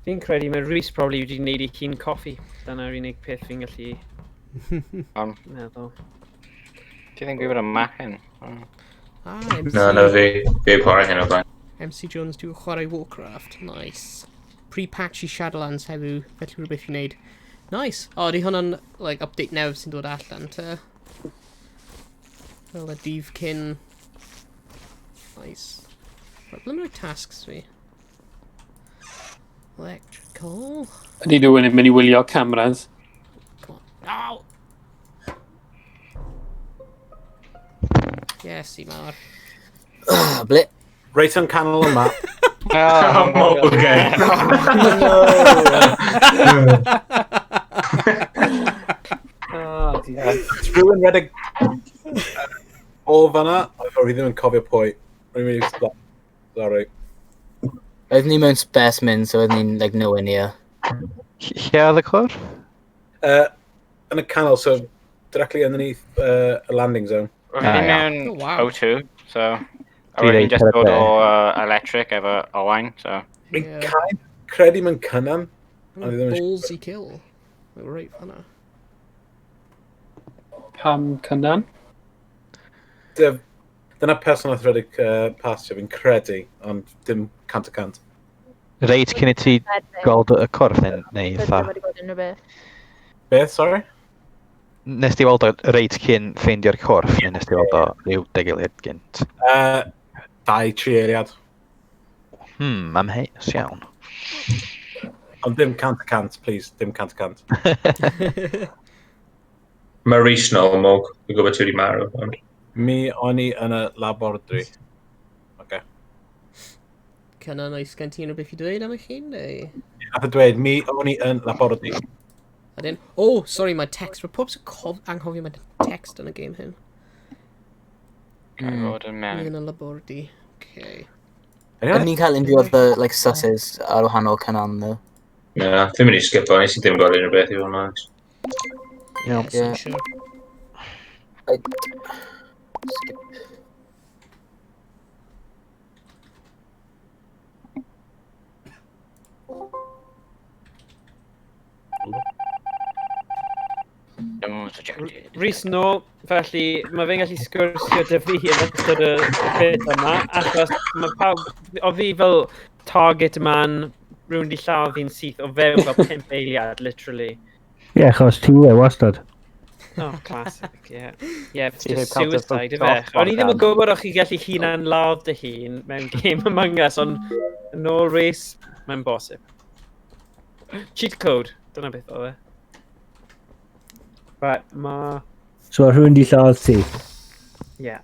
Fi'n credu mae Rhys probably wedi gwneud ei hun coffi. Dyna'r unig peth fi'n gallu meddwl. Ti ddim gwybod y machen? Ah, MC, Na, na fi. Fi yw chwarae hyn o blaen. MC Jones dwi'n chwarae Warcraft. Nice. Pre-patch i Shadowlands heddiw, felly rhywbeth i wneud. Nice. O, di hwnna'n like, update newydd sy'n dod allan, te. Fel y dydd cyn. Nice. Right, ble mae'r tasks fi? Electrical. Ydy rhywun yn mynd i wylio cameras? Come on. Ow! Yes, i mawr. Ble? Reit yn canol y map. Oh, okay. Oh, dear. It's rhywun redeg o fanna, ond fi ddim yn cofio pwy. Rwy'n mynd i... Sorry. Oeddwn ni mewn specimen, so oeddwn ni'n like, nowhere near. Lle oedd y corff? Yn y canol, so directly underneath y landing zone. Roedd fi Ah, ia. mewn Oh, wow. O2, so... A Dwi roedd fi'n reit just ar y dod dde. o electric efo Owain, so... Fi'n Yeah. kind of credu mewn cynnan. Ond fi ddim yn Ballsy kill. Like, right fanna. Pam Cyndan? Dyna person nath redeg past fi'n credu, ond dim 100%. Reit cyn i ti gweld y corff neu, neu Dwi fatha... wedi bod unrhyw beth. Beth, sorry? Nes ti weld o reit cyn ffeindio'r corff, neu nes ti weld o ryw deg eiliad gynt? 2-3 eiliad. Amheus iawn. Ond dim 100%, please, dim 100%. Mae Rhys nôl, Mog. Dwi'n gwybod ti wedi marw. Ond... Mi o'n i yn y laboratory. Okay. Cynnan, oes gen ti unrhyw beth i dweud am eich hun, neu? Nath o dweud, mi o'n i yn laboratory. A dyn, oh, sorry, mae text. Mae pob sy'n anghofio mae text yn y game hyn. Gael fod yn Mi mewn. yn y labordy. Okay. Ydyn ni'n cael unrhyw other, like, susses ar wahanol Cynan, though? Na, dwi'n mynd i skipo, nes i ddim gweld unrhyw beth i fod yn onest. Yeah, Yeah. so sure. Skip. Rhys nôl, felly mae fe'n gallu sgwrsio dy fi yn ystod y bit yma, achos mae pawb, o fi fel target man, rhywun di lladd fi'n syth o fewn fel 5 eiliad, literally. Ie, yeah, achos ti e wastad. Oh, classic, yeah. Yeah, Ti just heb cael dy suicide, vote ife? off, O'n i ddim yn Morgan. gwybod o'ch chi gallu hunan ladd dy hun mewn game Among Us, ond yn ôl Rhys, mae'n bosib. Cheat code, dyna beth oedd e. Right, ma... So rhywun di lladd ti. Yeah.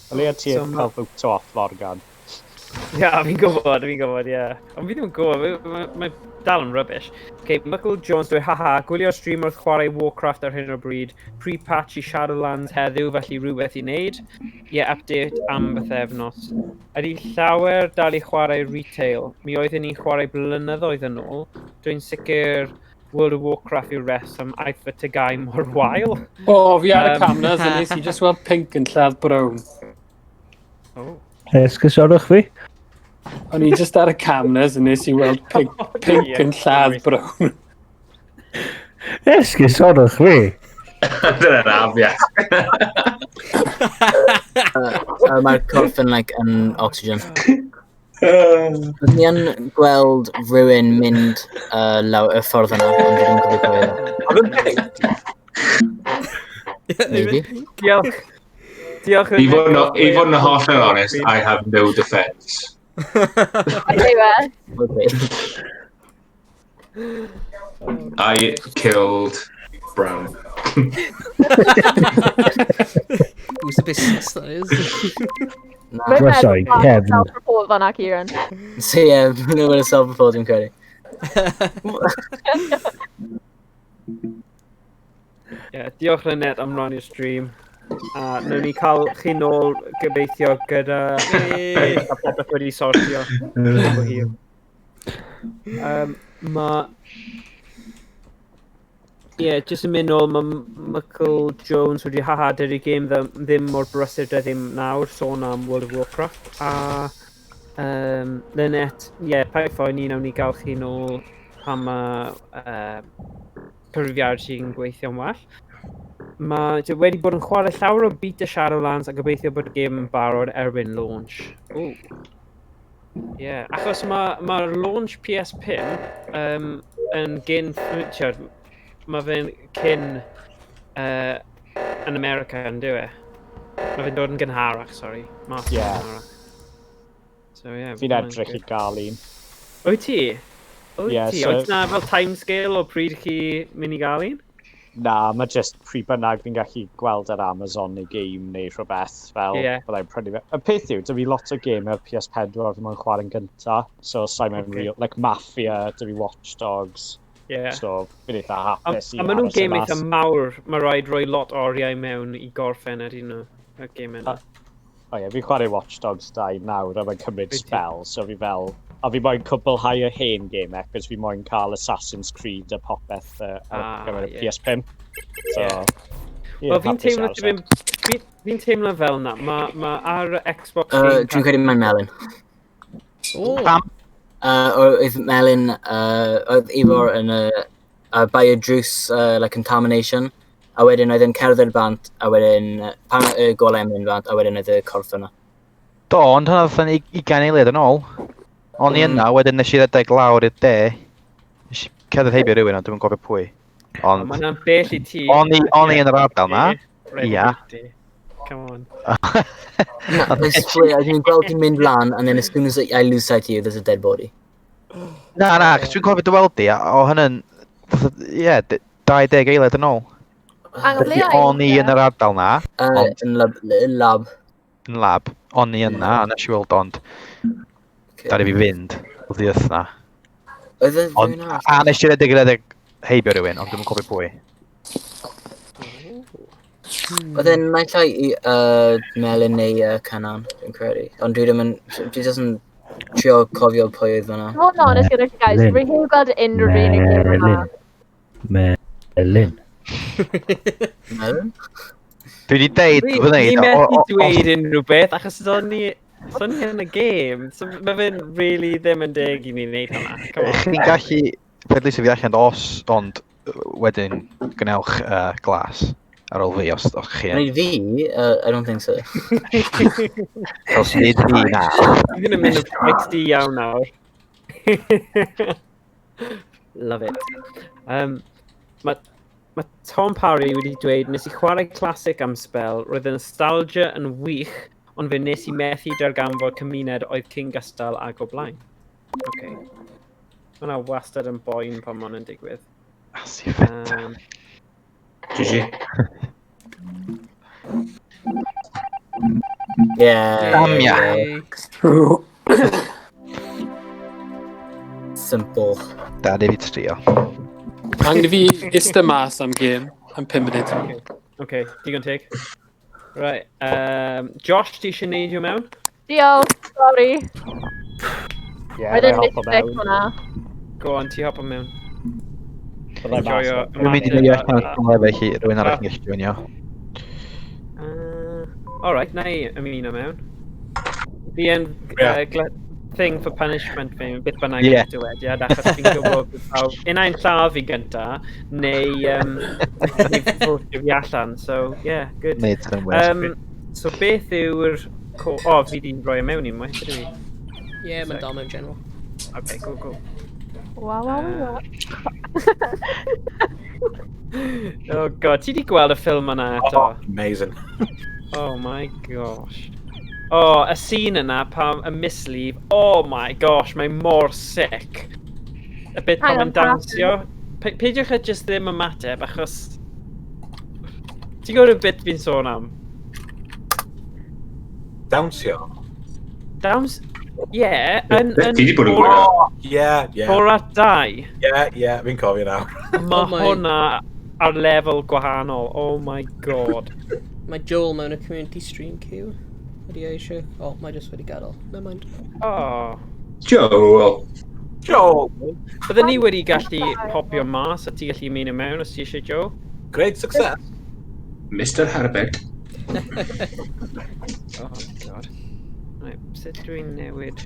O leia ti So heb ma- cael vote off, Morgan. Ie, fi'n gwybod, fi'n gwybod, ie. Ond fi ddim yn gwybod, mae dal yn rubbish. Okay, Michael Jones dweud, haha, gwylio'r stream wrth chwarae Warcraft ar hyn o bryd, pre-patch i Shadowlands heddiw, felly rhywbeth i wneud. Ie, yeah, update am bythefnos. Ydy llawer dal i chwarae retail? Mi oeddwn ni'n chwarae blynyddoedd yn ôl. Dwi'n sicr World of Warcraft yw'r reswm aeth fy tygau mor wael. O, fi ar y cameras a nes i just weld pink yn lladd brown. Oh. Esgysorwch fi. O'n i just ar y cameras a nes i weld pink, pink Ie, yn lladd brown. Esgysorwch fi. Dyna'n afiach. Mae'r corff yn, like, yn oxygen. Byddwn ni yn gweld rhywun mynd lawr y ffordd yna, ond dwi'n cofio pwy oedd e. Maybe. Diolch. Diolch. I fod yn- i fod yn hollol honest, I have no defence. Anyway. Okay. I killed Brown. Who's the business that is? Na. Rwy'n Sorry, meddwl Kevin. Self-report fan'na, Kieran. So ie, yeah, nhw'n gwneud self-report dwi'n credu. Yeah, diolch Lynette am rannu'r stream. A wnawn ni cael chi nôl gobeithio gyda a popeth wedi sortio. Cyn bo hir. Ma... Ie, yeah, jyst yn mynd nôl, mae Michael Jones wedi haha, dydy'r gêm ddim mor brysur da ddim nawr, sôn am World of Warcraft. A Lynette, ie, yeah, paid phoeni, nawn ni gael chi nôl pan mae cyfrifiad sy'n gweithio'n well. Mae wedi bod yn chwarae llawer o beta Shadowlands a gobeithio bod y gêm yn barod erbyn launch. Ooh. Yeah. Achos mae'r ma launch PS5 yn gyn... Tiod, mae fe'n cyn yn America yn dyw e? Mae fe'n dod yn gynharach, sorry. Mas yn Ie. gynharach. So, yeah, Fi'n edrych i gael un. Wyt ti? Wyt Ie, ti? so- Oes na fel timescale o pryd chi mynd i gael un? Na, mae just pryd bynnag fi'n gallu gweld ar Amazon neu game neu rhywbeth fel Ie. byddai'n prynu fe. Y peth yw, dy fi lot o game ar PS4 fi moyn chwarae'n gynta, so sa'i mewn Ocê. real, like Mafia, dy fi Watch Dogs, Ie. so fi'n eitha A, hapus i a maen nhw'n aros e game mas. eitha mawr, mae rhaid rhoi lot o oriau mewn i gorffen ydyn nhw, y game yna. O ie, fi'n chwarae Watch Dogs 2 nawr a mae'n cymryd Wyt ti? spell, so fi fel... A fi moyn cwblhau y hen game e, cos fi moyn cael Assassin's Creed a popeth ar gyfer y ie. PS5. So, Ie. ie, Wel, fi'n hapus i teimlo aros e. fi'n teimlo fel na, mae ma ar Xbox Game Dwi'n Pass... credu mae'n melyn. Oh. Pam? Oedd melyn, oedd Ifor yn y by y drws, like contamination, a wedyn oedd yn cerdded bant, a wedyn pan y golau yn mynd bant, a wedyn oedd y corff yna. Do, ond hwnna oedd yn 20 eiliad yn ôl. O'n i yna, wedyn nes i redeg lawr i'r de. Nes i cerdded heibio rhywun, ond dwi'm yn cofio pwy. Ond, Mae hwnna'n bell i ti. o'n i, o'n i yn yr ardal na. Red Ia. Dead. Come on. Na, I swear, dwi'n gweld ti'n mynd lan, and then as soon as I lose sight of you, there's a dead body. Na, na, cos dwi'n cofio dy weld di, a o hynny'n, fatha, ie, 20 eiliad yn ôl. Ang ble O'n i yn yr ardal na, Ond- Yn lab. Yn lab. yn lab, o'n i yna, a nes i weld ond, daru fi fynd, oedd i ythna. Oedd e Ond, rhywun arall? a nes i redeg heibio rhywun, ond dwi'm yn cofio pwy. Oedd e'n naill ai i Melyn neu Cynan, dwi'n credu. Ond dwi ddim yn... Dwi jyst yn trio cofio pwy oedd fyna. Fod yn honest gyda chi guys, Melyn. rwy heb gweld unrhyw un yn game yma. Melyn. Melyn. Melyn? Dwi wedi deud Ni fy ni neud. methu dweud unrhyw beth, achos o'n ni, so ni yn y gêm. So mae fe'n really ddim yn deg i ni wneud hwnna. Come on. Chi'n gallu pleidleisio fi allan os, ond wedyn gwnewch glas ar ôl fi os, os chi yn. Gwneud fi? I don't think so. Os nid fi na. Dwi'n gonna mynd yn XD iawn nawr. Love it. Mae ma Tom Parry wedi dweud, nes i chwarae classic am spel, roedd y nostalgia yn wych, ond fe nes i methu darganfod cymuned oedd cyn gystal ag o blaen. Okay. Mae hwnna wastad yn boen pan ma hwnna'n digwydd. GG. Yeah. Damia. Simple. Da, di fi trio. Angen i fi ista mas am gêm am 5 munud. Okay, digon teg. Right, Josh, ti eisiau neidio mewn? Diolch, sorry. Yeah, Roedd yn na i hopo mistake mewn. hwnna. Go on, ti hopo mewn. Byddai mas Enjoyo Dwi'n mynd i ymateb neidio allan o'r lle felly rhywun arall yn gallu joinio. Alright, na i ymuno mewn. Fi yn thing for punishment fi, beth bynnag Ie. yeah. dywediad, achos fi'n gwybod bydd pawb... Un ai'n lladd fi gynta, neu neu fotio fi allan, so yeah, good. Neud synnwyr. So beth yw'r... O, fi di roi e mewn unwaith, ydw i? Ie, mae'n dal mewn general. Okay, go, go. Wow, wow, wow. Oh god, ti di gweld y ffilm yna eto? Oh, amazing. Oh my gosh. Oh, y scene yna pam y mislif, oh my gosh, mae mor sick. Y bit pan Hang mae'n on, pa dawnsio. Peidiwch â jyst ddim ymateb, achos... Ti'n gwybod y bit fi'n sôn am? Dawnsio? Dawns... Ie, yeah, yn... Ti 'di bod yn gwylio. Yeah, yeah. Borat 2. Yeah, fi'n cofio nawr. Mae Oh my- hwnna ar lefel gwahanol. Oh my god. Mae Joel mewn y community stream queue. Ydy e eisiau? O, oh, mae jyst wedi gadael. Never mind. Oh. Joel. Joel! Bydden ni wedi gallu popio mas a ti gallu ymuno mewn os ti eisiau, Joe? Great success. Mr Herbert. Oh god. Right, sut dwi'n newid?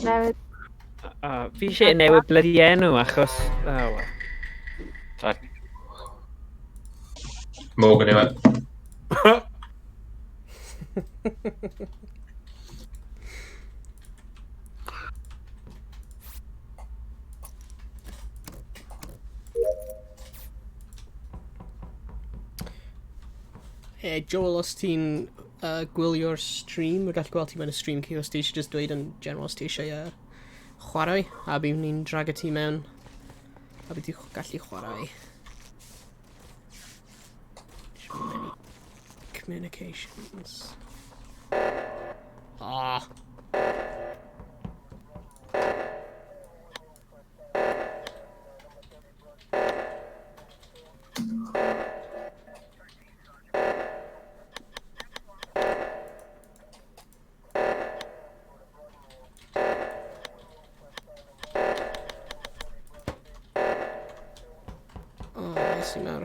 Newid. Fi eisiau newid bloody enw achos... Oh, well. Morgan yw e. Joel, os ti'n gwylio'r stream, rwy'n gallu gweld ti mewn y stream queue, os ti eisiau just dweud yn general os ti eisiau chwarae, a bydd ni'n dragio ti mewn, a bydd ti'n gallu chwarae. Many communications. Ah. Oh, beth sy'n nawr?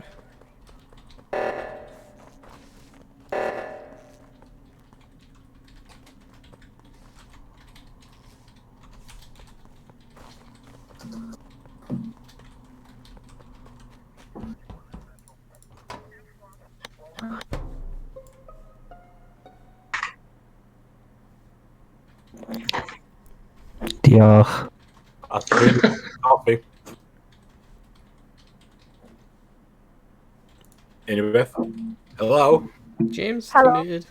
Diolch. That's really coffee. Unrhyw beth? Hello? James, Hello. ti'n muted.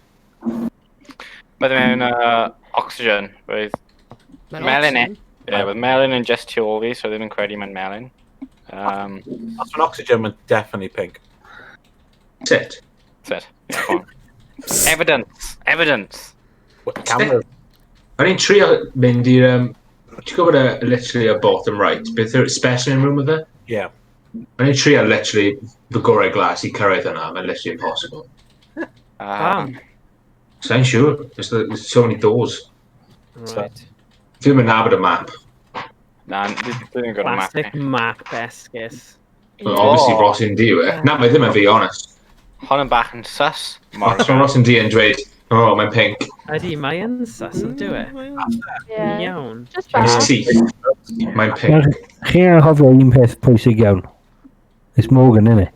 Mae mewn oxygen. Roedd Mewn melyn e. oxygen? Ie, roedd melyn yn just tu ôl fi, so ddim yn credu mae'n melyn. Os mae'n oxygen, mae'n definitely pink. Sit. Sit. Yeah, go on. Evidence! Evidence! What, cameras? O'n i'n trio mynd i'r... Ti'n gwybod y, literally y bottom right, beth yw'r specimen room oedd e? Yeah. O'n i'n trio literally fy gorau glas i cyrraedd yna, mae'n literally impossible. Pam? Sa'n siŵr, there's so many doors. Right. Fi ddim yn nabod y map. Na, dwi'n gwybod y map. Classic map esgus. Well, obviously Ross yn D yw e. Na, mae ddim yn fi, honest. Hon yn bach yn sus. Os mae Ross yn D yn dweud, oh, mae'n pink. Ydy, mae yn sus, yn dyw e? Yeah. Iawn. Just Mae'n bach. syth. Mae'n pink. Chi'n anghofio un peth pwysig iawn. It's Morgan, innit?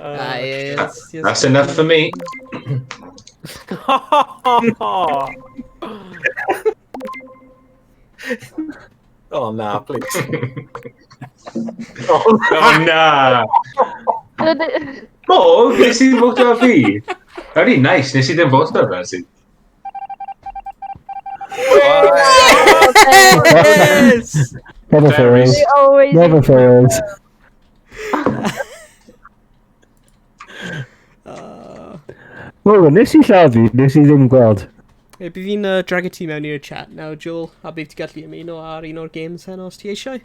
Aye, yes. That's enough for me. Oh, na, please. Oh, na. Mo, nes i voto ar fi. Very nice, nes i ddim voto ar fi. Yes! Never fails. They always Never fails. Morgan, nes i lladd fi, nes i ddim gweld. Ie, bydd fi'n dragio ti mewn i'r chat nawr, Joel, a bydd ti'n gallu ymuno ar un o'r games heno os ti eisiau.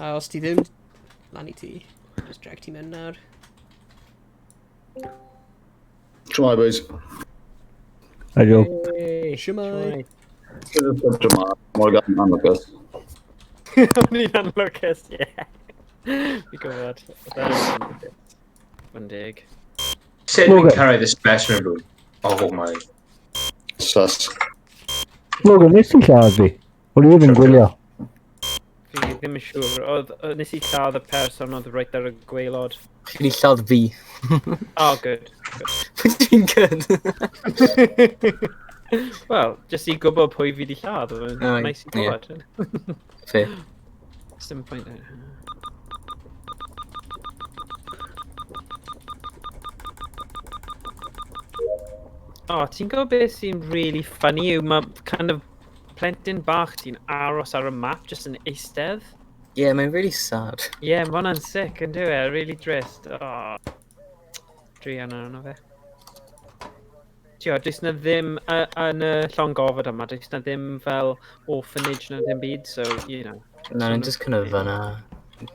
A os ti ddim, lan i ti. Just drag ti mewn nawr. Shwmae, boys. Hi, Joel. Hey, Shwmae. Shwmae. Morgan, anlwcus. O'n i'n anlwcus, ie. Fi gwybod. Mae'n deg. Sut dwi'n cyrraedd y specimen room? Oh my. Sus. Morgan, nes i lladd fi. O'n i ddim yn gwylio. Fi ddim yn siŵr. Oedd, nes i lladd y person oedd reit ar y gwaelod. Chi wedi lladd fi. Oh, good. Dwi'n good. Wel, jyst i gwybod pwy fi wedi lladd. Oedd Oh, yn nice i ie. gwybod. Fair. Dim pwynt. O, ti'n gwybod beth sy'n really funny yw mae kind of plentyn bach ti'n aros ar y map jyst yn eistedd. Yeah, mae'n really sad. Ie, yeah, mae hwnna'n sick yn dyw e, really drist. Oh. Druan arno fe. Tio, does na ddim, yn y llong gofod yma, does na ddim fel orphanage na ddim byd, so, you know. Na, nhw'n just kind of fyna.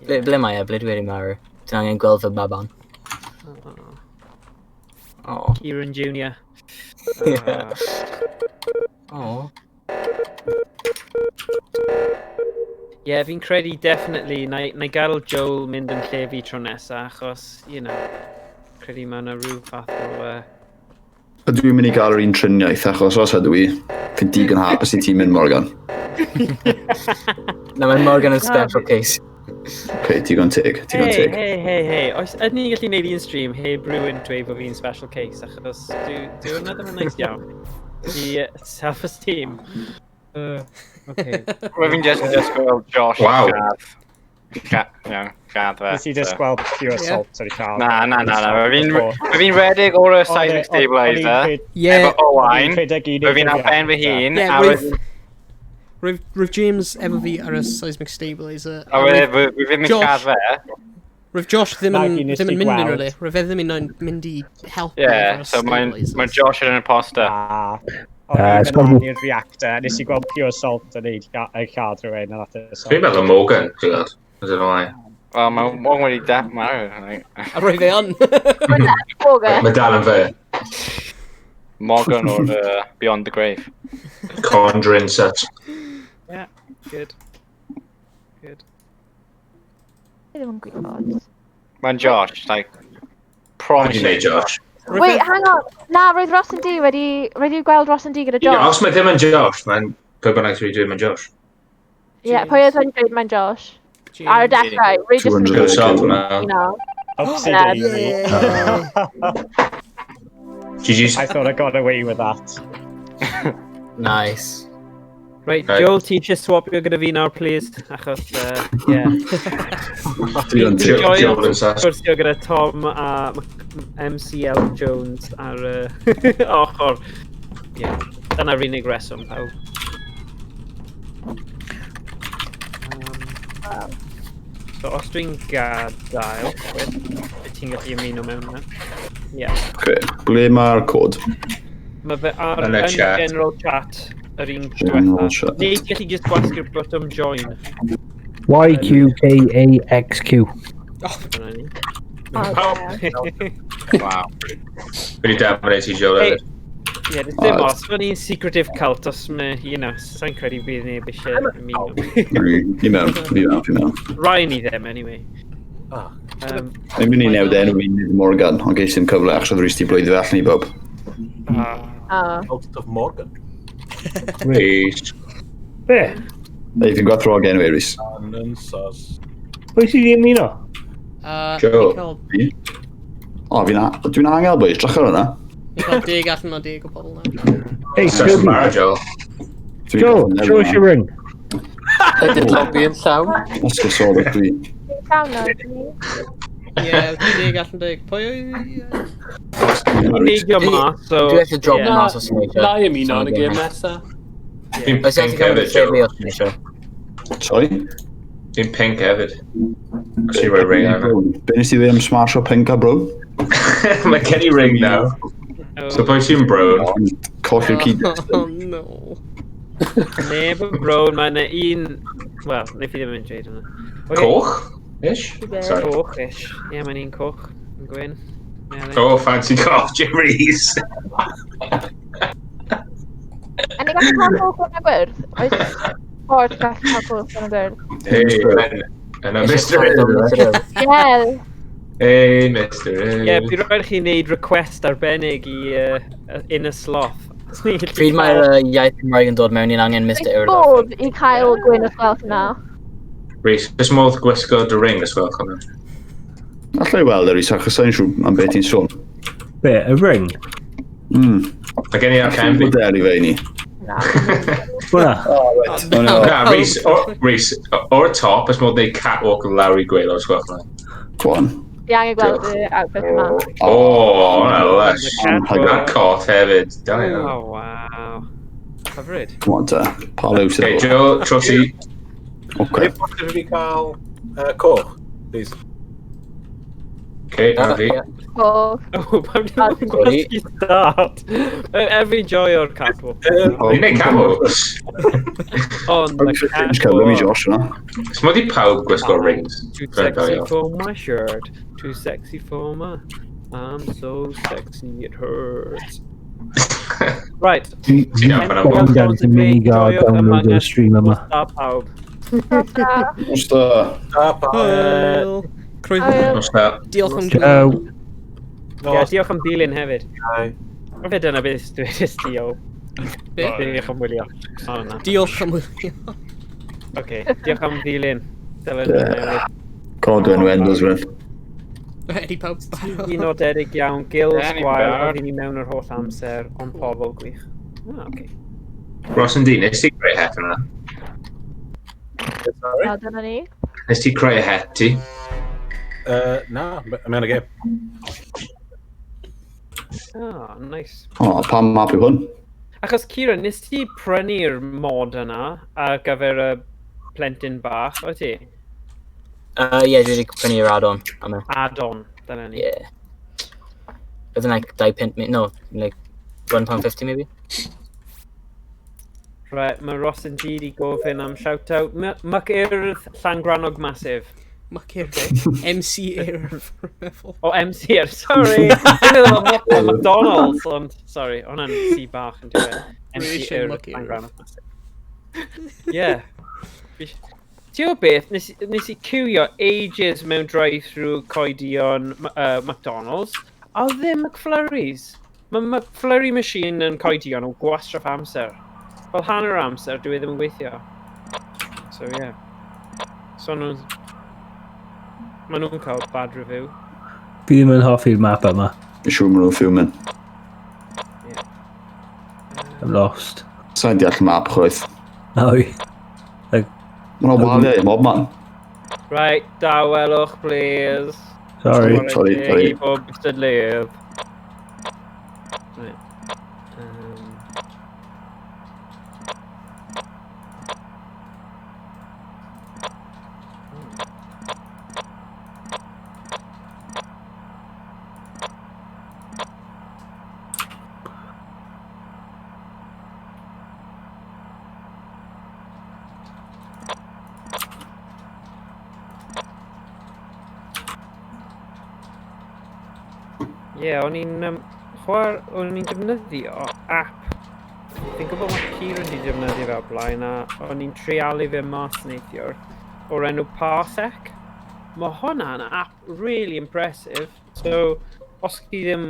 Ble mae e? Ble dwi wedi marw? Dwi'n angen gweld fy baban. Oh. Kieran Jr. Yeah. Oh. Ie, yeah, fi'n credu definitely, na, na i gadael Joel mynd yn lle fi tro nesa, achos, you know, credu mae yna rhyw fath o... A dwi'n mynd i gael yr un triniaeth achos os ydw i, fi'n digon hapus i ti mynd, Morgan. Na, mae Morgan yn special case. Okay, digon teg, digon Hey, teg. hey, hey, hey, oes, ydyn ni'n gallu gwneud un stream heb rhywun dweud bod fi'n special case, achos dwi hwnna ddim yn nice iawn. I self-esteem. Okay. Rwy'n fi'n just yn disgwyl Josh Wow. lladd. No, lladd fe. Nes i just so. gweld pure assault ar ei lladd. Na, na, na, na. Rwy'n fi'n redeg o'r seismic stabilizer. Ie. Efo Owain. O'n i'n rhedeg un Rwy'n fi'n ar ben fy hun. Ie, a Rwyf James efo fi ar y seismic stabilizer. A rwy'n ddim yn lladd fe. Rwyf Josh ddim yn, Nagi, nes ddim i yn mynd yn gweld. rhywle. Rwyf e ddim yn mynd i helpu Ie, efo'r so mae'n stabilizers. mae Josh yn imposter. O'n Ah, i'n it's mynd gotta lan be- i'r reactor, nes i gweld pure assault yn ei lladd rhywun, a nath e Fi'n meddwl Morgan, ti'n gwybod? I don't know why. Wel, mae Morgan wedi marw. Like. A rwyf e on. Morgan. Mae dal yn fe. Morgan o'r Beyond the Grave. Conjuring set. Yeah, good. Good. Fi ddim yn gwybod. Mae'n Josh, like, promise Ydy neud Josh. Wait, hang on. Na, roedd Ross and D wedi... Roedd i'w gweld Ross and D gyda Ie, Josh. os mae ddim yn Josh, mae'n pwy bynnag sydd wedi dweud mae'n Josh. Ie, pwy oedd wedi dweud mae'n Josh? Ar y dechrau, roedd just yn 200 Yourself, man. You know. Oopsie Yeah. daisy. GG's. I thought I got away with that. Nice. Right, Right. Joel, ti eisiau swapio gyda fi nawr, please? Achos, yeah. Digon teg. Joio Joel yn sus. sgwrsio gyda Tom a MCL Jones ar y ochr. Yeah, dyna'r unig reswm, pawb. So, os dwi'n gadael, wyt ti'n gallu ymuno mewn yna. Yeah. Okay, ble mae'r cod? Mae fe ar Yn y yn chat. general chat, yr un General diwetha. chat. Neu ti'n gallu just gwasgu'r botwm join. Y Q K A X Q. Dyna ni. Oh, Wow. Wedi dominate i Joel Hey. hefyd. Ie, dim os, mae'n un secretive cult os mae, sa'n credu bydd neb eisiau ymuno. Fi mewn, fi mewn, fi mewn. Rai ni ddim, anyway. Ah. Mae'n mynd i newid enw fi Nid Morgan, ond geis ddim cyfle achos oedd Rhys di blwyddi fe allan i bob. Ah. Cult of Morgan. Rhys. Be? Ei, fi'n gwerthfawrogi enw i Rhys. Annon sos. Pwy sydd wedi ymuno? Joe. Fi'n cael, Fi? O, dwi'n angel, boys, drach ar hwnna. fi'n cael 10 allan o 10 o bobl nawr. Hey, Sasha Toby. Mara, Joe. Joe, show us your ring. Ydy'r lobby yn llawn? Ysgol dwi. Llawn nawr, dwi. Ie, 10 allan o 10. Pwy oedd... Fi'n neidio mas, so... Dwi eisiau drop ie. mas os ti'n eisiau. Na i ymuno yn y gêm nesa. Fi'n Oes eisiau pink cael hefyd, lle fi Joe. os ti'n eisiau. Sorry? Fi'n pink hefyd. Os i roi ring arno. Be nes i ddim smash o pink a brown? Mae gen i ring now. So pwy sy'n brown? Colli'r cyd. Oh, no. Neb yn brown, mae yna un... Wel, neu fi ddim yn dweud hwnna. Ocê. Coch? Ish? Sorry. Coch-ish. Ie, mae'n un coch. Yn gwyn. Melyn. Oh, fancy coch, Jim Rees. A ni gallu cael coch yn y gwyrdd? Oes ffordd gallu cael coch yn y gwyrdd? Hey, and a Mr. Urdd. Ie. Hey, Mr. Urdd. Ie, bydd rhaid chi wneud request arbennig i Inner Sloth. Pryd mae'r iaith Cymraeg yn dod mewn, ni'n angen Mr Oes Urdd. fodd i cael gwyn os gwelwch yn dda? Rhys, oes modd gwisgo dy ring as well, Connor? Alla i weld e, Rhys, achos sa'n siŵr am beth ti'n sôn. Be, y ring? Mae gen i ar cefn fi. Modelu fe i ni. Hwna? Oh, right. Oh, no. Na, Rhys, Rhys, o'r top, oes modd neud catwalk lawr i gwaelod os gwelwch yn dda. Go on. Fi angen gweld y outfit yma. Oh, hwnna lush. Catwalk. That coth hefyd. Da iawn. Oh, wow. Hyfryd. Come on, ta. Pa liw sydd Okay, efo? Joe, tro ti. Okay. Ydy posib i fi cael coch, please? Okay, a fi. Coch. Oh, pam dwi'n gwasgu start? Every joy o'r catwalk. Ni'n neud catwalks. On the Just cael mi catwalk. Josh yna. Os modd i pawb gwisgo rings. Too sexy for my shirt. Too sexy for my... I'm so sexy it hurts. Right. Ti'n iawn fan Dwi'n gan sy'n mynd i gael download o'r stream yma. Da pawb. Os da. Da, pawb. Hwyl. Croeso. Nos da. Diolch am Ciao. Ie, diolch am dilyn hefyd. Aye. Fe dyna beth dwedais ti o. Be? Diolch am wylio. O, na. Diolch am wylio. Oce, diolch am ddilyn. Dylen Ie. newydd. Con dwi'n Windows rwan. Ydy pawb barod? Un nodedig iawn, Gil Ie, ni'n Squire, barod. oedd i ni mewn yr holl amser, ond pobl gwych. Ah, oce. Ross and Dean, nes ti creu het yna? Sorry? Na, dyna ni. Nes ti creu het ti? Na, I'm in a game. Ah, nice. O, pa map yw hwn? Achos Kieran, nes ti prynu'r mod yna ar gyfer y plentyn bach, oed ti? Ie, dwi wedi prynu'r add-on. am e. Add-on, dyna ni. Yeah. Oedd yn like 2 pint, no, like £1.50 maybe. Right, mae Ross yn di gofyn am shout-out. Muck Urdd Llangrannog Massive. Muck Urdd. MC Urdd. O, MC Urdd, sorry! Dwi'n meddwl am Muck o McDonald's, ond, sorry, hwnna'n C bach yn dweud. Rwy MC eisiau Urdd Muck Urdd. Llangrannog Massive. Yeah. Ti'n gwybod beth, nes i cywio ages mewn drive-through coedion McDonald's, a oedd ddim McFlurries. Mae McFlurry machine yn coedion o gwastraff amser. Fel hanner amser, dwi ddim yn gweithio. So, yeah. So, nhw'n... Maen nhw'n cael bad review. Fi ddim yn hoffi'r map yma. Fi'n siŵr maen nhw'n fuming. I'm lost. Sa'n deall y map chwaith. Oi. Mae yna waliau i mob man. Right, dawelwch, please. Sorry. Chwarae Sorry, teg sorry. I bob cystadleuedd. Right. Ie, yeah, o'n i'n chwar, o'n i'n defnyddio app. Fi'n gwybod mae Kieran wedi defnyddio fe o'r blaen a o'n i'n treialu fe mas neithiwr o'r enw Parsec. Mae hwnna'n app really impressive. So, os chi ddim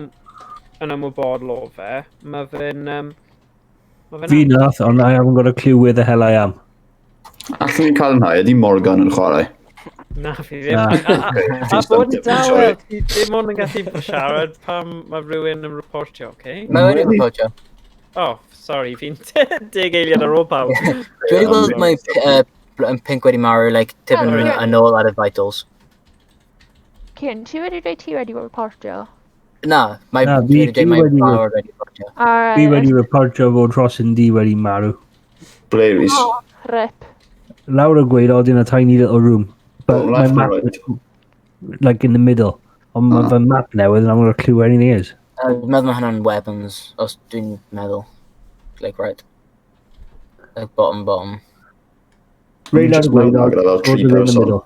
yn ymwybodol o fe, mae fe'n... ma fe'n Fi nath, ond I haven't got a clue where the hell I am. Allwn ni cael ymhau, ydy Morgan yn chwarae? Na, fi ddim. Na. A bod yn Sorry. dawel, ti ddim ond yn gallu siarad pam mae rhywun yn reportio, oce? Mae wedi reportio. Oh, sorry, fi'n 10 eiliad ar ôl pawb. Dwi wedi gweld mae Pink wedi marw, like, tipyn Ie. yn ôl ar y vitals. Kieran, ti wedi dweud ti wedi reportio? Na, mae Na, dwi wedi fi dweud mae wedi- Bauer wedi reportio. Alright. Fi wedi reportio fod Ross yn D wedi marw. Ble, Rhys? Oh, rip. Lawr y gwaelod in a tiny little room. But Oh, my left or map, right? like in the middle. Ond mae Ah. fy map newydd and I haven't got a clue where anything is. Dwi'n meddwl mae hwnna'n weapons, os dwi'n meddwl. Like, right. Like, bottom, bottom. Right lawr y Just mewn gwaelod, gyda fel sort tri of in the person. middle.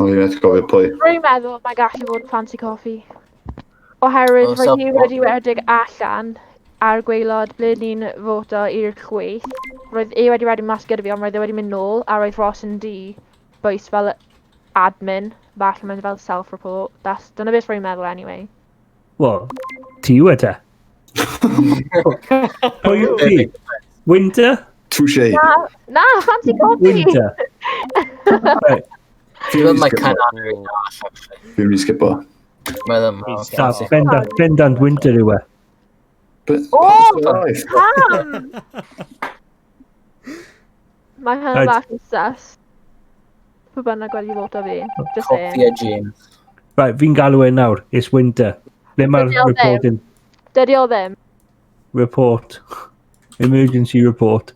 O'n i'n methu gofio pwy. Rwy'n meddwl mae gallu fod yn fancy coffee. Oherwydd Oh, roedd hi self- wedi redeg allan ar gwaelod ble ni'n foto i'r chwith. Roedd e wedi redeg mas gyda fi, ond roedd e wedi mynd nôl, a roedd Ross yn D bwys fel admin, falle mae'n fel self-report. That's, dyna beth rwy'n meddwl anyway. Wel, ti yw e te. Pwy yw ti? Winter? Touché. Na, na, fancy coffee! Winter. Right. Dwi'n meddwl mae Cynan yn rhywun arall, actually. Fi'n mynd i sgipo. Meddwl mae... Na, bendant, bendant winter yw e. Oh, Alive. pam! Mae hynny Right. bach yn sus. Pwy bynnag wedi voto fi. Just Coffee saying. a James. Right, fi'n galw e nawr. It's winter. Ble mae'r Dydy o ddim. reporting? Dydy o ddim. Report. Emergency report.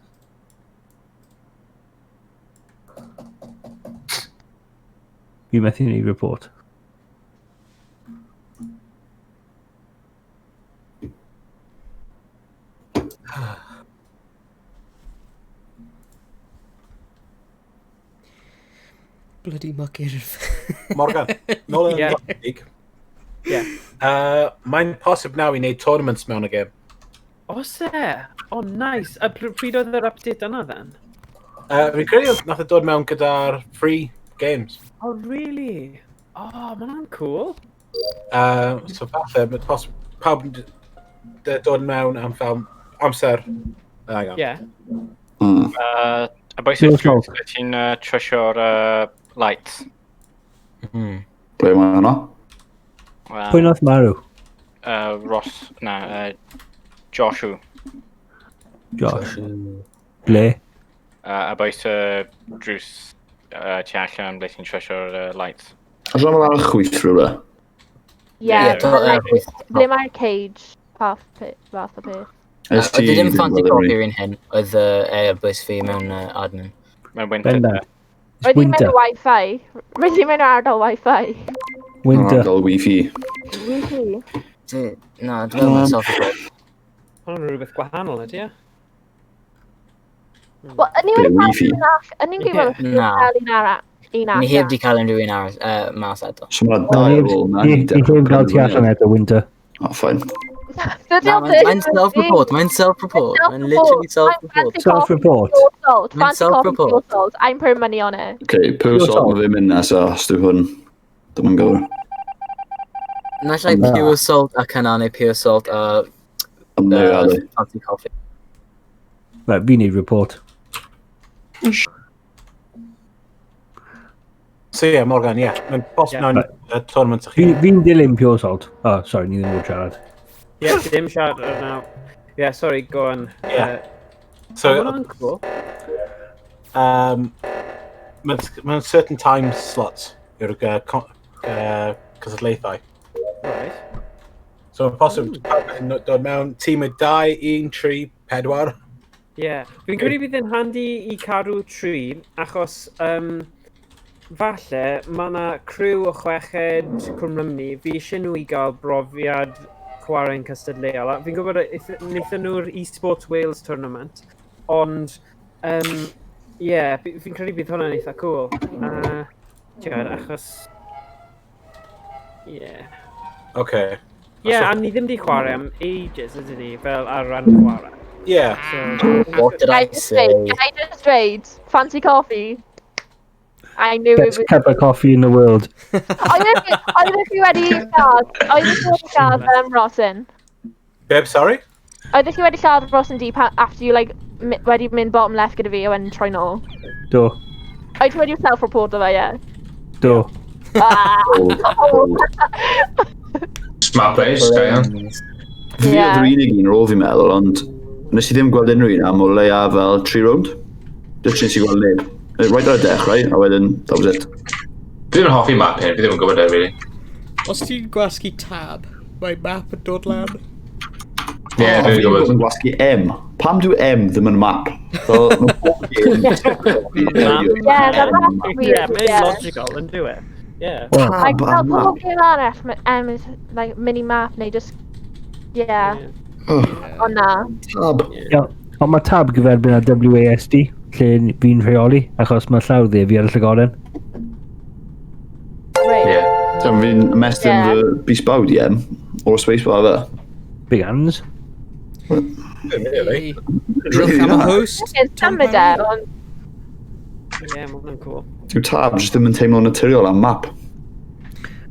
Fi methu wneud report. Bloody muckyrf. Morgan, nôl yn Ie. Rocket League. Ie. Mae'n posib nawr i wneud tournaments mewn y gêm. Oes e? Oh, nice. A pryd oedd yr update yna, then? Fi'n credu oedd nath e dod mewn gyda'r free games. Oh, really? Oh, mae hwnna'n cool. So falle, mae'n posib pawb yn dod mewn am fel amser. Hang on. Yeah. A bwys yw'r Pure salt. lle ti'n trwsio'r lights. Ble mae hwnna? Wel, Pwy nath marw? Ross, na, Joshua. Josh. Ble? A bwys y drws tu allan ble ti'n trwsio'r lights. Os yna ar y chwith rhywle? Ie, Ie, to- like, chwith. ble mae'r cage fath o peth. Nes Oedd e ddim fancy gweld coffee yr un. yr un hyn, oedd bwys fi mewn admin. Mae'n winter. Bendant. It's Roedd hi'n mynd winter. Wi-Fi. Roedd hi'n mynd ardal Wi-Fi. Winter. Ardal Wi-Fi. Wi-Fi. Na, dwi'n meddwl mae'n self-report. Hwna'n rhywbeth gwahanol, ydy e? Wel, yn ni Ble wedi cael Wi-Fi? un arall. Yn ni'n gwybod Na. cael un arall. Un Ni heb arall. di cael unrhyw un arall mas eto. So mae'n dau ar ôl na. Ni heb gael ti allan eto, winter. O, fine. Dydy Na, o ddim. mae'n self-report, mae'n self-report, mae'n literally self-report. Self-report. Salt. Mae'n Fancy coffee self-report. pure salt. I'm putting money on it. Okay, pure Pure salt salt. mae fe'n mynd nesaf, os dyw hwn. Dim yn gywir. Naill ai Na. pure salt a Cynan neu pure salt a Ond neu ali. fancy coffee. Right, fi neud report. So ie, yeah, Morgan, ie. Yeah. Mae'n posib Ie. nawr i wneud tournaments i chi. Fi'n dilyn pure salt. Oh, sorry, ni ddim yn siarad. Yeah, dim siarad ar nawr. Yeah, sorry, go on. Ie. So, So, hwnna'n cool. Mae'n certain time slots yw'r cystadlaethau. Right. So mae'n posib pawb yn dod mewn tîm o 2, 1, 3, 4. Yeah. Fi'n credu bydd yn handi i cadw tri, achos falle mae yna criw o chweched Cwm Rhymni, fi eisiau nhw i gael brofiad chwarae'n cystadleuol. A fi'n gwybod wnaethon nhw'r eSports Wales tournament, ond yeah, fi'n credu bydd hwnna'n eitha cool. Ti'n gwbod, achos... Yeah. Okay. Yeah, a ni ddim di chwarae am ages, ydyn ni, fel ar ran chwarae. Yeah. So, What did I say? Can I just dweud, fancy coffee? I knew it Best was... cup of coffee in the world. Oeddech chi wedi lladd, oeddech chi wedi lladd Rosin? Beb, sorry? Oeddech chi wedi lladd Rosin D after you, like, wedi mynd bottom left gyda fi a wedyn troi nôl? Do, Oeddech chi wedi self-report o fe, ie? do. Ah. Smart plays, da iawn. Fi oedd yr unig un ar ôl fi'n meddwl, ond nes i ddim gweld unrhyw un am o leia fel 3 round. Just nes i gweld neb. Right ar y dechrau, a wedyn, that was it. Fi ddim yn hoffi map hyn, fi ddim yn gwybod e, really. Os ti'n gwasgu tab, mae map yn dod lan. Ie, A dwi'n fi'n gwybod. bod yn gwasgu M. Pam dwi M ddim yn map? Fel, ma' pob game- Yeah, the map weird, Yeah, mae'n yeah. logical, yn dyw e? Yeah. Like, Tab a fel map. pob game arall, mae M is, like, mini-map neu just... Yeah. Ond na. Tab. Ia, ond mae tab gyferbyn â WASD, lle fi'n rheoli, achos mae llaw dde fi ar y llygoden. Wait. Yeah. Dwi'n fi'n ymestyn Yeah. fy bys bawd i M, o'r spacebar fe. Big hands. Really? Diolch am y host. It's symud e, ond... Yeah, mae hwnna'n cool. Dyw tab jyst ddim yn teimlo'n naturiol am map.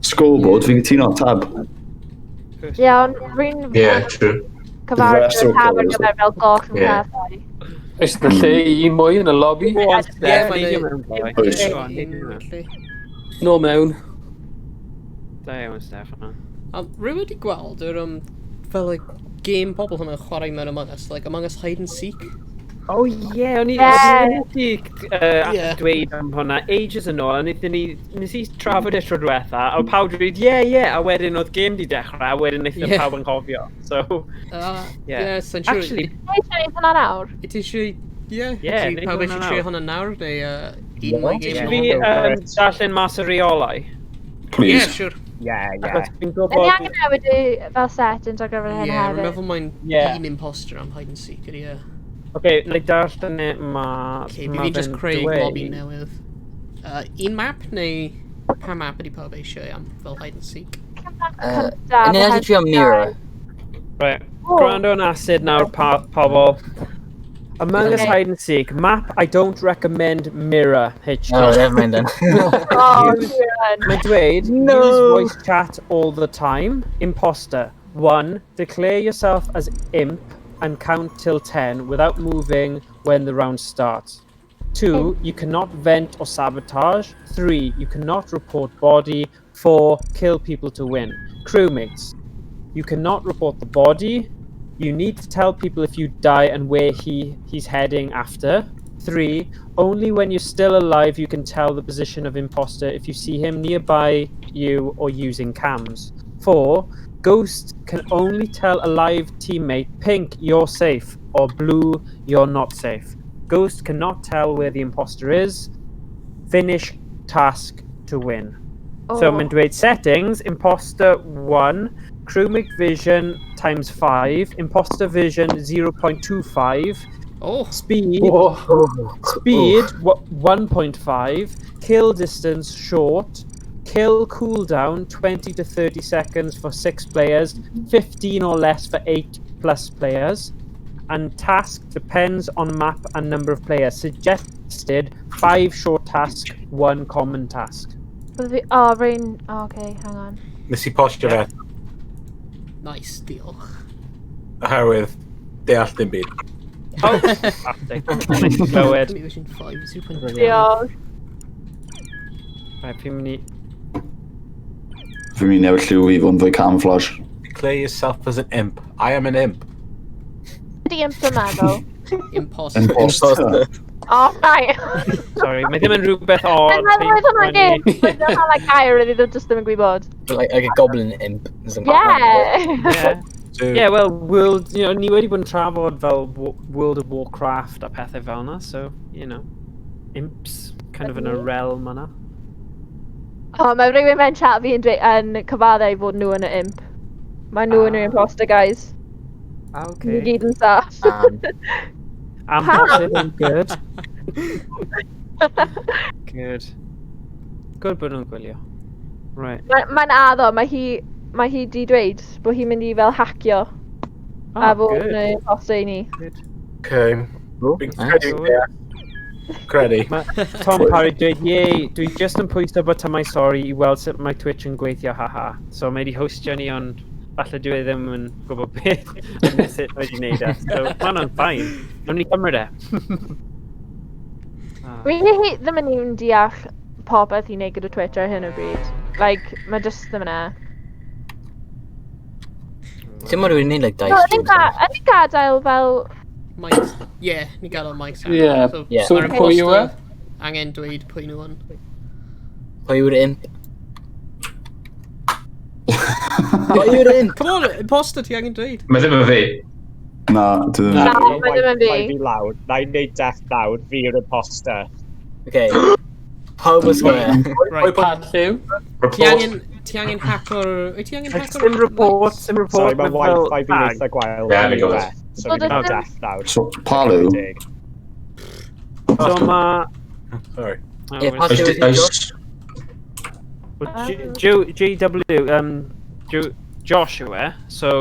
Scoreboard, fi'n cytuno, tab. Ie, ond rwy'n Yeah, true. cyfarwydd rest o'r gyda tab ar colours. gyfer fel goch yn Yeah. pethau. Oes na lle i un mwy yn y lobby? Go on, Ie, Steph, mae'n neidio mewn, boi. Oes. Go on, neidio mewn. Nôl mewn. Da iawn, Steph, hwnna. Rwy wedi gweld yr, fel like, game pobl hwnna'n chwarae mewn Among Us, like Among Us Hide and Seek. Oh yeah, o'n i Yeah. o'n i wedi Yeah. dweud am hwnna ages yn ôl, a wnaethon ni, nes i trafod e tro diwetha, a oedd pawb dweud, yeah, yeah, a wedyn oedd game di dechrau, a wedyn wnaethon Yeah. pawb yn cofio. So, yeah. Yeah, sa'n siŵr. Actually, Ti eisiau gwneud hwnna nawr? Ti eisiau... Yeah, Yeah, ti wneud pawb hwnna eisiau trio nawr. hwnna nawr, neu un mwy game Fi yn ôl? darllen mas y reolau. Yeah, Please. sure. Yeah, yeah. Achos fi'n Ydy gwybod... angen newid i fel settings ar gyfer hyn Yeah, rwy'n hefyd. meddwl mae'n Yeah. un imposter am hide and seek, ydy, yeah. Oce, na i darllen e mas. Okay, ma fi fi'n just fe'n creu dweud- lobby newydd. Un map neu pa map ydy pawb eisiau am fel hide and seek? Yn ei trio mirror. Right. Oh. Gwrando yn acid nawr, pobl. Among Us Okay. Hide and Seek. Map I don't recommend mirror, HQ. Oh, never mind then. Oh, Kieran. Mae'n dweud, use voice chat all the time. Imposter. 1. Declare yourself as imp and count till 10 without moving when the round starts. 2. You cannot vent or sabotage. 3. You cannot report body. 4. Kill people to win. Crewmates. You cannot report the body. You need to tell people if you die and where he's heading after. 3. Only when you're still alive you can tell the position of imposter if you see him nearby you or using cams. 4. Ghost can only tell a live teammate pink you're safe or blue you're not safe. Ghost cannot tell where the imposter is. Finish task to win. So Oh. mae'n dweud settings, imposter 1, crewmate vision times 5, imposter vision 0.25, Oh, speed speed 1.5, kill distance short, kill cooldown 20 to 30 seconds for 6 players, 15 or less for 8 plus players, and task depends on map and number of players. Suggested 5 short task, 1 common task. Bydde fi... Oh, rwy'n... Oh, okay, hang on. Nes i postio fe nice, diolch. oherwydd deall dim byd. Oh, fantastic. Nice to clywed. Vision 5, 0.5. Diolch. Right, fi'n mynd i... Fi'n mynd i newid lliw fi fod yn fwy camouflage. Declare yourself as an imp. I am an imp. Ydy imp yn meddwl? Imposter. Imposter. Oh, right. Sorry, mae ddim yn rhywbeth odd. Dwi'n meddwl oedd hwnna'n gêm. Oedd hwnna'n like gair oedd i ddim just ddim yn gwybod. Like a goblin imp. Something. Yeah. Yeah. Yeah, well, World, you know, ni wedi bod yn trafod fel World of Warcraft a pethau fel yna, so, you know, imps, kind of yn y realm yna. Oh, mae rhywun mewn chat fi yn dweud yn cyfaddau fod nhw yn y imp. Mae nhw yn yr imposter, guys. Ah, Ni okay. gyd yn saff. Am Pam? posib yn good. Good. Good bod nhw'n gwylio. Right. Mae'n addo, mae hi mae hi di dweud bod hi'n mynd i fel hacio Ah, a fod good. yn imposter i ni. Okay. Fi'n credu, ie. Credu. Mae Tom Parry dweud, yay, dwi just yn pwyso botymau sori i weld sut mae Twitch yn gweithio, haha. So mae wedi hostio ni, ond falle dwi e ddim yn gwybod beth yn sut mae wedi gwneud e. So mae hwnna'n fine. Nawn ni cymryd e. Ah. Fi hi ddim yn even deall popeth i'n neud gyda Twitch ar hyn o bryd. Like, mae just ddim yna. Ti'n mwyn rhywun neud, like, dau No, ydyn streams. ni'n gadael fel... Mics. Yeah, ni gadael mics. ar. Yeah, So, Yeah. so mae'r pwy yw e? imposter Angen dweud pwy nhw yn. Pwy yw'r imp? Pwy yw'r imp? Come on, imposter, ti angen dweud. Mae ddim yn fi. Na, dwi ddim. Na, mae ddim yn fi. Mae fi lawr. Na i wneud death lawr, fi yw'r imposter. Okay. Pawb yn sgwr. Right. Pa lliw? Ti angen, ti angen hacko'r... Wyt ti angen hacko'r... Sim report, sim report. Sorry, mae mae fel wifi fi'n tag. eitha gwael. Ie, Fi'n fi'n gwybod. death, So fi'n So gwneud does death lawr. So, Palu, So mae... Sorry. Oh, Ie, pa Oes- lliw ydi oes- Josh? GW, Josh yw e, so...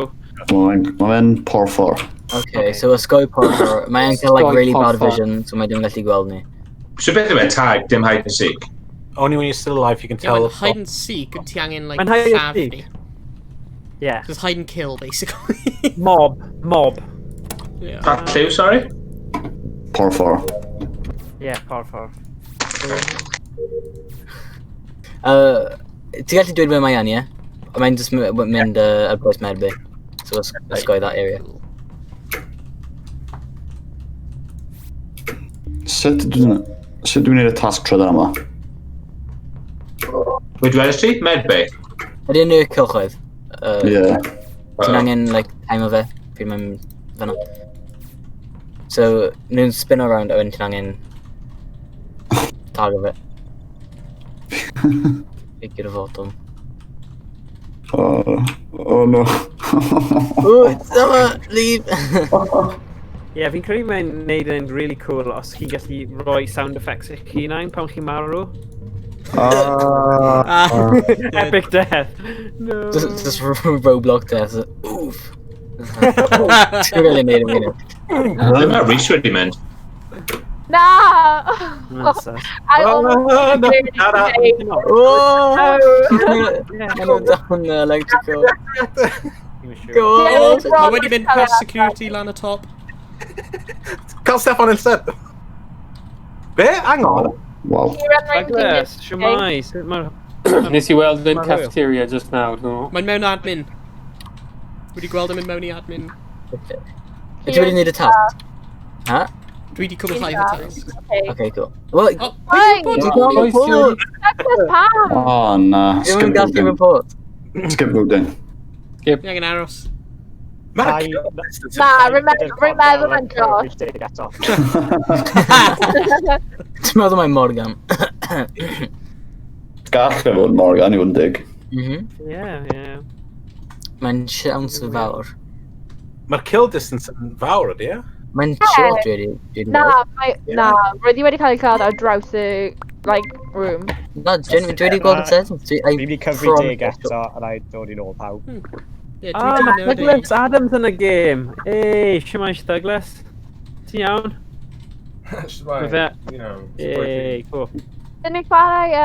Mae'n ma fe'n porffor. Okay, so osgoi porffor. Mae'n cael, like, Osgoi really bad porffor. vision, so mae ddim yn gallu gweld ni. So beth yw e? Tag, dim hide and seek. Only when you're still alive you can Yeah, tell. mae'n hide and seek, ond ti angen, like, Mae'n hide and lladd seek. ni. Yeah. Just hide and kill, basically. Mob, mob. Yeah. Pa lliw, sorry? Porffor. Yeah, porffor. Ti'n gallu dweud ble mae yn, ie? Mae'n just mynd ar bwys Medbay. So osgoi that area. Sut dwi'n sut dwi'n neud y tasg trydan yma? Wait, dwedais ti? Medbay? Ydy yn y cylchoedd? Ie. Ti'n angen, like, time o fe, pryd mae'n fyna. So, nhw'n spin around a wedyn ti'n angen tag o fe. Gyda fotwm. Oh, oh no. Ooh, dyma, leave! Ie, yeah, fi'n credu mae'n neud yn really cool os chi'n gallu rhoi sound effects eich hunain pan chi'n marw. Ah. Epic death. No. Just Roblox death. Oof. Ti'n really neud yn mynd. Ble mae Rhys wedi mynd? Na! That's us. I almost no, did it na, na. today. Oh! No. Maen down the electrical. Go Yeah, on! Mae wedi mynd past security lan y top. Cael Steffan instead. Be? Hang on. Wow. Douglas, siwmai, sut mae'r... Nes i weld yn Ma'n hwyl. cafeteria just now, dwi'n meddwl. Mae'n mewn admin. Wedi gweld yn mynd mewn i admin. Ti wedi neud y tasg? Ha? Dwi wedi cwblhau fy tasg. Okay. Okay, cool. Well, Oh, Why? pwy Ti'n yw'n gael bod? report! Douglas, pam? Oh, na. Ddim Skip yn gallu voting. report. Skip voting. Fi angen aros. Mae'n Na, rwy'n meddwl yn Josh. Eto. Ti'n meddwl mae Morgan? Gall fe fod Morgan i fod yn dig. Mhm. Yeah, yeah. Mae'n siawns yn fawr. Mae'r kill distance yn fawr ydy, e? Mae'n Ie. short, really. Dwi'n Na, gweld. mae, na, roedd hi wedi cael ei lladd ar draws y, like, room. Na, genuinely, dwi wedi gweld y sentence. Fi wedi cyfri deg eto, a na i dod i'n ôl pawb. Yeah, Ah, dwi mae wedi newid Douglas Adams yn y gêm. Ei, siwmai Douglas. Ti'n iawn? Shwmae, Mae fe... you know, supporting. Ei, cool. Dyn ni chwarae,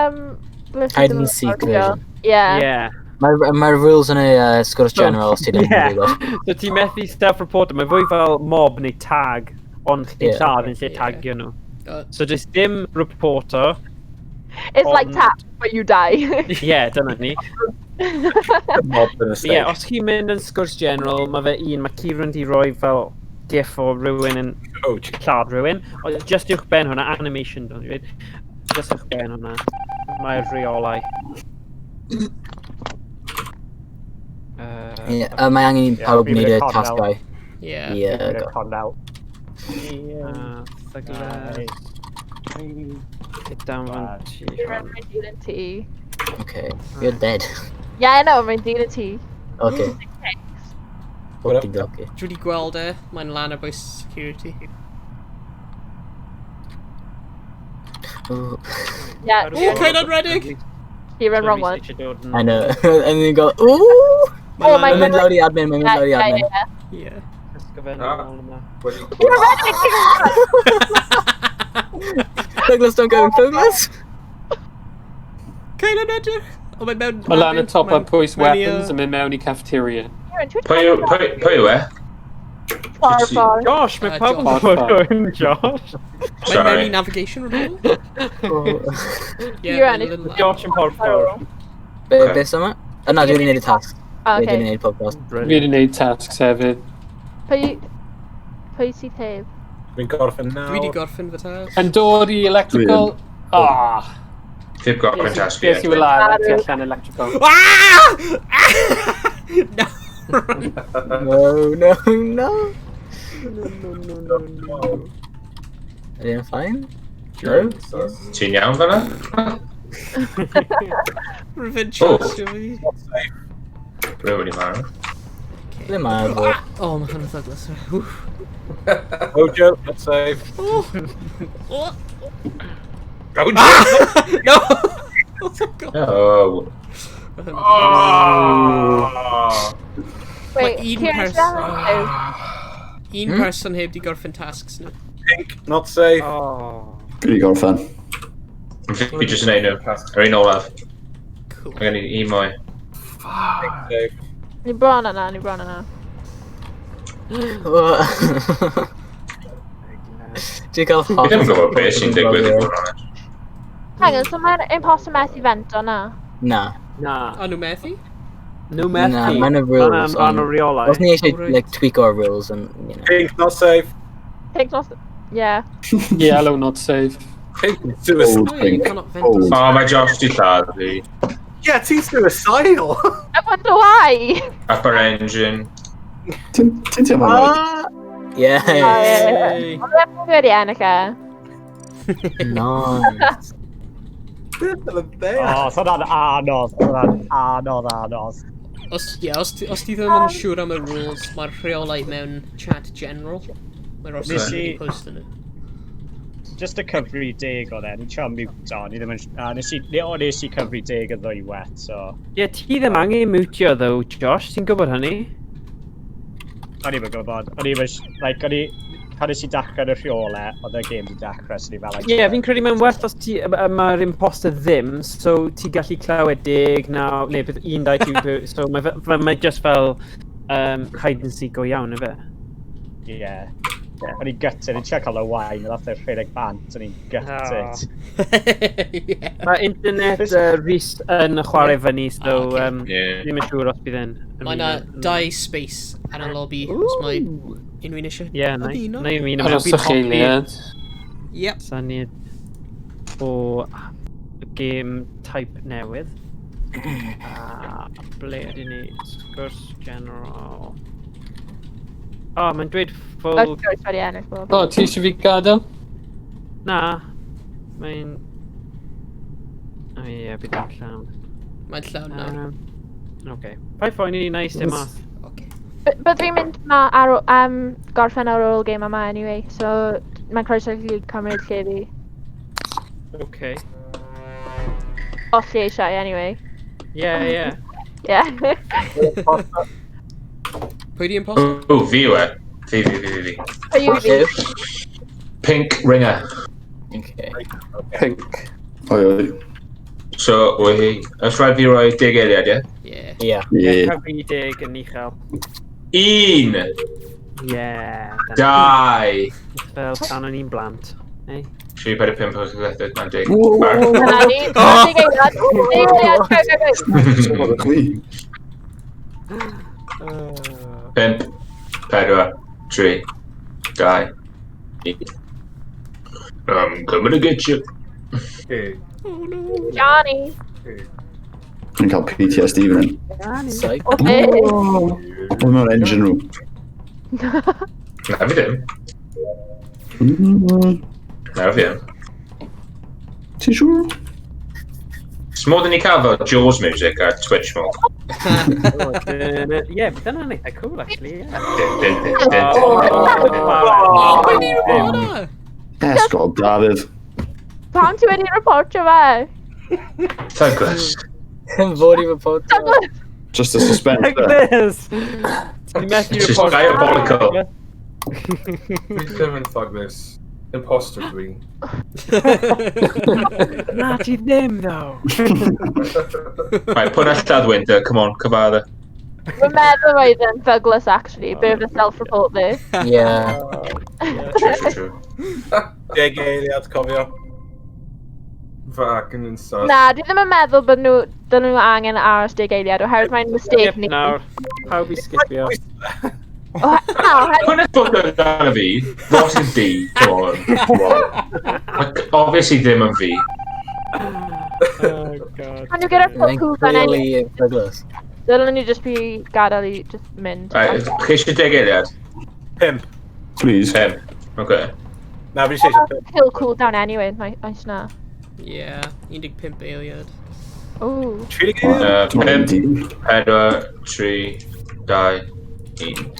Blizzard Hide and seek version. Yeah. Yeah. Mae'r mae rules yn y sgwrs general os ti ddim yn Yeah. gwybod. So ti'n methu self-report, mae fwy fel mob neu tag, ond chdi'n Yeah. lladd yn lle Yeah. tagio nhw. Uh, So does dim reporter. It's like Ond- tap, but you die. Ie, yeah, dyna ni. Mob yn y Ie, yeah, stage. os chi'n mynd yn sgwrs general, mae fe un, mae Kieran di roi fel gif o rhywun yn Oh, lladd rhywun. Ond just uwch ben hwnna, animation, don't you? Just uwch ben hwnna. Mae'r rheolau. Ie, mae angen i Ie, pawb fi'n wneud y mynd i'r tasgau. Yeah. Ie, Fi'n go. Cornel. Douglas. Get down fan ti. Mae'n dilyn ti. Okay, you're dead. Yeah, I know, mae'n dilyn ti. Okay. What up? Okie dokie. Dwi wedi gweld e, mae'n lan ar bwys security. Ooh. Yeah. O, Cain Anredig! Kieran, wrong one. I know. And then you go, ooh! Oh, Mae'n mynd lawr i admin, mae'n mynd lawr i admin. Yeah. Ah. You're ready! Douglas, don't go, Douglas! Cael yn edrych! O, mae'n mewn... Mae lan y top ar pwys Mae'n i, weapons yn mynd mewn i cafeteria. Pwy yw pwy yw e? Far, far. Josh, mae pawb yn Josh. gwybod hwn, Josh. Mae'n mewn i navigation room. Yeah, You're on mae'n it. little- Josh yn porffor. Be, beth yma? O na, dwi wedi gwneud y task. Oh, Dwi wedi okay. gwneud pob task. Fi wedi gwneud tasks hefyd. Pwy sydd heb? Fi'n gorffen Dwi wedi nawr. gorffen fy task. Yn dod i electrical... Ah! Heb gorffen tasg fi. Beth yw y lad tu allan electrical? Ah! No. No, no, no. No, no, no, no. Ydy e'n fine? No? Ti'n iawn fan'na? Rwy'n Oh. trustio fi. Rwy'n wedi marw. Ble mae fo? Oh, mae hwnna'n Douglas. Wff. Ojo, not safe. Oh. Oh. Ojo! No! Oh my god. Oh. Oh. Wait, Mae un Kieran, person- siarad yw. Un person heb di gorffen tasks nhw. Pink, not safe. Oh. Dwi wedi gorffen. Fi jyst yn neud nhw. Yr un olaf. Cool. Mae gen i un mwy. Pink safe. Ni bron yna, ni bron yna. Dwi'n cael Fi ddim yn gwybod beth sy'n digwydd i fod yn onest. Hang on, so mae'n imposter methu fento na? Na. Na. O, nhw methu? No methu. Na, mae'n y rules. Mae'n rhan o ond- reolau. Os ni eisiau, Oh, right. like, tweak our rules and, you know. Pink, not safe. Pink not... Yeah. Yellow not safe. Pink, suicide. Old Oh, you pink. cannot vent. Old. O, mae Josh di lladd fi. Yeah, ti'n suicidal. I wonder why! Upper engine. Ti'n teimlo'n right? Ah! Yeah. Yay. Ond dwi'n wedi ennill e. Nice. O, so hwnna'n anodd, hwnna'n anodd, anodd. Os, yeah, os, ti- os ti ddim yn siŵr am y rules, mae'r rheolau mewn chat general. Mae'r os Nes wedi i- post yn nhw. Just y cyfri deg oedd e, ni'n trio mute on, ni ddim yn... A nes i, o, nes i cyfri deg y ddwywaith, so... Ie, ti ddim angen mutio, though, Josh. Ti'n gwybod hynny? O'n i'm yn gwybod, o'n i'm yn... Like, o'n i... Pan nes i dechrau yn y rheolau, oedd y game di dechrau, so ni fel... Like, Ie, yeah, fi'n credu mae'n well os ti, mae'r imposter ddim, so ti gallu clywed 10, 9, neu beth 1, 2, 3, so mae, mae just fel hide and seek go iawn, ife? Yeah. O'n i'n gutted, o'n i'n trio cael y wine, oedd after rhedeg bant, o'n i'n gutted. Yeah. Mae internet Rhys yn chwarae fyny, so Ah, ocê. Yeah. ddim yn siŵr os bydd e'n... Mae yna dau space ar y lobby, os mae unrhyw un eisiau. Ie, na ymuno. i ymuno. Aros Fi'n o'ch eiliad. Yep. Syniad o game type newydd. A ble ydyn ni? Sgwrs general. O, mae'n dweud full... That's Joyce wedi ennill bob. O, ti eisiau fi gadael? Na. Mae'n... O ie, bydd yn llawn. Mae'n llawn nawr. Oce. Pa'i phoeni, na i eistedd mas. Okay. Bydd fi'n mynd ma ar, gorffen ar ôl game yma anyway, so mae'n croeso i chi cymryd lle fi. Oce. Os chi eisiau, anyway. Ie, ie. Yeah. Pwy di imposter? O, fi yw e. Fi, fi, fi, fi, fi. Pwy yw fi? Pink ringer. Okay. Pink. Oi, oi. So, oi hi. Os rhaid fi roi 10 eiliad, ie? Yeah. Yeah. Yeah. Cyfri 10 yn uchel. Un, Ie. dau, Fel tan o'n i'n blant. Ei? 3, 4, 5, 6, 7, 8, 9, 10. Whoa, whoa, whoa. Na ni, deg eiliad, deg eiliad, go, go, go. Chwi. 5, 4, 3, 2, 1. I'm coming to get you. Oh no. Johnny. Dwi'n cael PTSD fan hyn. Psych. O be? Oedd mewn engine room. Na fi ddim. Mm, Na fi ddim. Ti'n siŵr? It's more than ni cael fel Jaws music a Twitch mod. Ie, bydd hynna'n eitha cool, actually, ie. Dun, dun, dun, dun, dun, dun, dun. Oh, pwy di reporter? Esgob, Dafydd. Pam ti wedi reportio fe? Douglas. Fod i report. Just a suspense there. Douglas! Ti'n methu It's just report. diabolical. Fi ddim yn Douglas. Imposter dwi. Na, ti ddim, though. Right, put na lladd Winter, come on, cyfadde. Dwi'n meddwl roedd yn Douglas, actually. Bit of a self-report there. Yeah. True, true, true. Deg eiliad, cofio. Fy acen yn sus. Na, dwi ddim yn meddwl bod nhw, dyn nhw angen aros deg eiliad, oherwydd mae'n mistake Skip ni. nawr. Pawb i skipio. Na, oherwydd- Pwy na bod amdano fi? Ross yn D, come on. Come on. Like, obviously ddim yn fi. Oh, God. Pan nhw gyda'r Mae'n cooldown anyway, clearly Douglas. dylen nhw just be gadael i just mynd. Right, chi eisiau deg eiliad? Pimp. Please. Pimp. Okay. Na, fi eisiau pimp. Kill cooldown anyway, nice na. Yeah, 15 eiliad. Ooh. 5, 4, 3, 2, 1.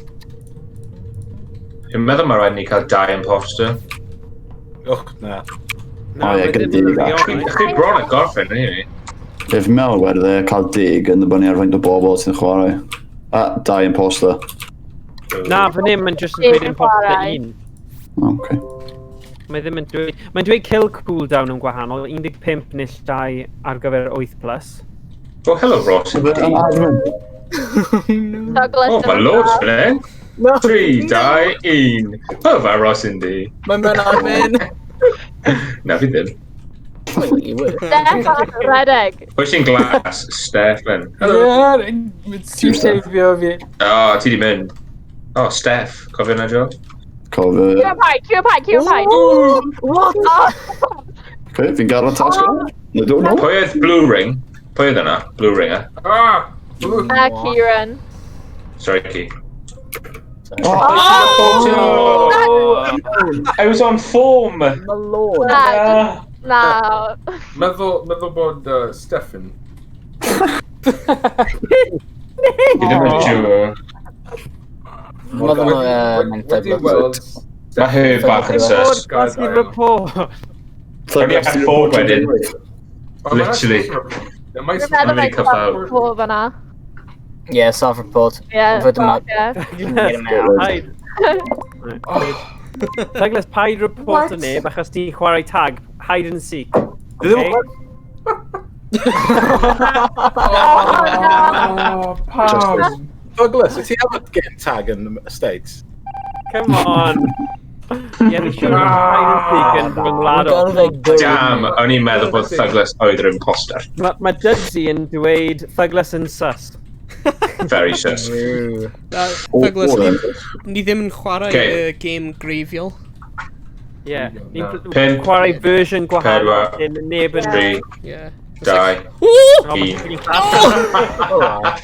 Dwi'n meddwl mae rhaid ni cael dau imposter. Och, na. O ie, gyda deg actually. Chi bron yn gorffen, anyway. Ie, fi'n meddwl wedyn e, cael deg yn dibynnu ar faint o bobl sy'n chwarae. A, dau imposter. Na, fan hyn, mae'n just yn dweud Dim yn imposter chwarae. 1. Okay. Mae ddim yn dweud... Mae'n dweud kill cooldown yn gwahanol, 15 neu 2 ar gyfer 8 plus. Oh, hello, Ross. Yn admin. Douglas. Oh, mae loads fan hyn. 3, 2, 1. Oh, mae Ross yn D. Mae'n mewn admin. Na, fi ddim. Stefan redeg. Pwy sy'n glas? Stefan. Hello. Ie, ti'n safio fi. Oh, ti di mynd. Oh, Steph. Cofio na, Joe? Cofio. Kieran Pike, Kieran Pike, Kieran Pike. What? Okay, fi'n gadael y tasg yna. Na, don't know. Pwy oedd Blue Ring? Pwy oedd yna? Blue Ringer. Ah! Blue. Kieran. Sorry, Key. Oh! I was on form! My lord. Na, just, na. Meddwl bod Stefan. Fi ddim yn siŵr. Meddwl mae'n Wedi weld... Mae her bach yn sus. That's the report. O'n i ar ffôn wedyn. Literally. Dwi'n meddwl Mae'n mynd i mae'n cyffael. self-report fan'na. Yeah, self-report. Yeah, Fod yma. fuck yeah. Paid. Douglas, paid report o neb achos ti'n chwarae tag, hide and seek. Okay? Oh, pam! Douglas, wyt ti efo game tag yn y States? Come on. Ie, fi'n siŵr bod hide and seek yn rhyngwladol. Damn, o'n i'n meddwl bod Douglas oedd yr imposter. Mae ma Dudsey yn dweud Douglas yn sus. Very sus. Na, O, Douglas, o, ni, then. ni ddim yn chwarae Okay. y game greiddiol. Ie. Ni'n Pump, chwarae version gwahanol pedwar, lle ma' neb yn... 3, Yeah. 2, Oh, ma' 1. chi'n class.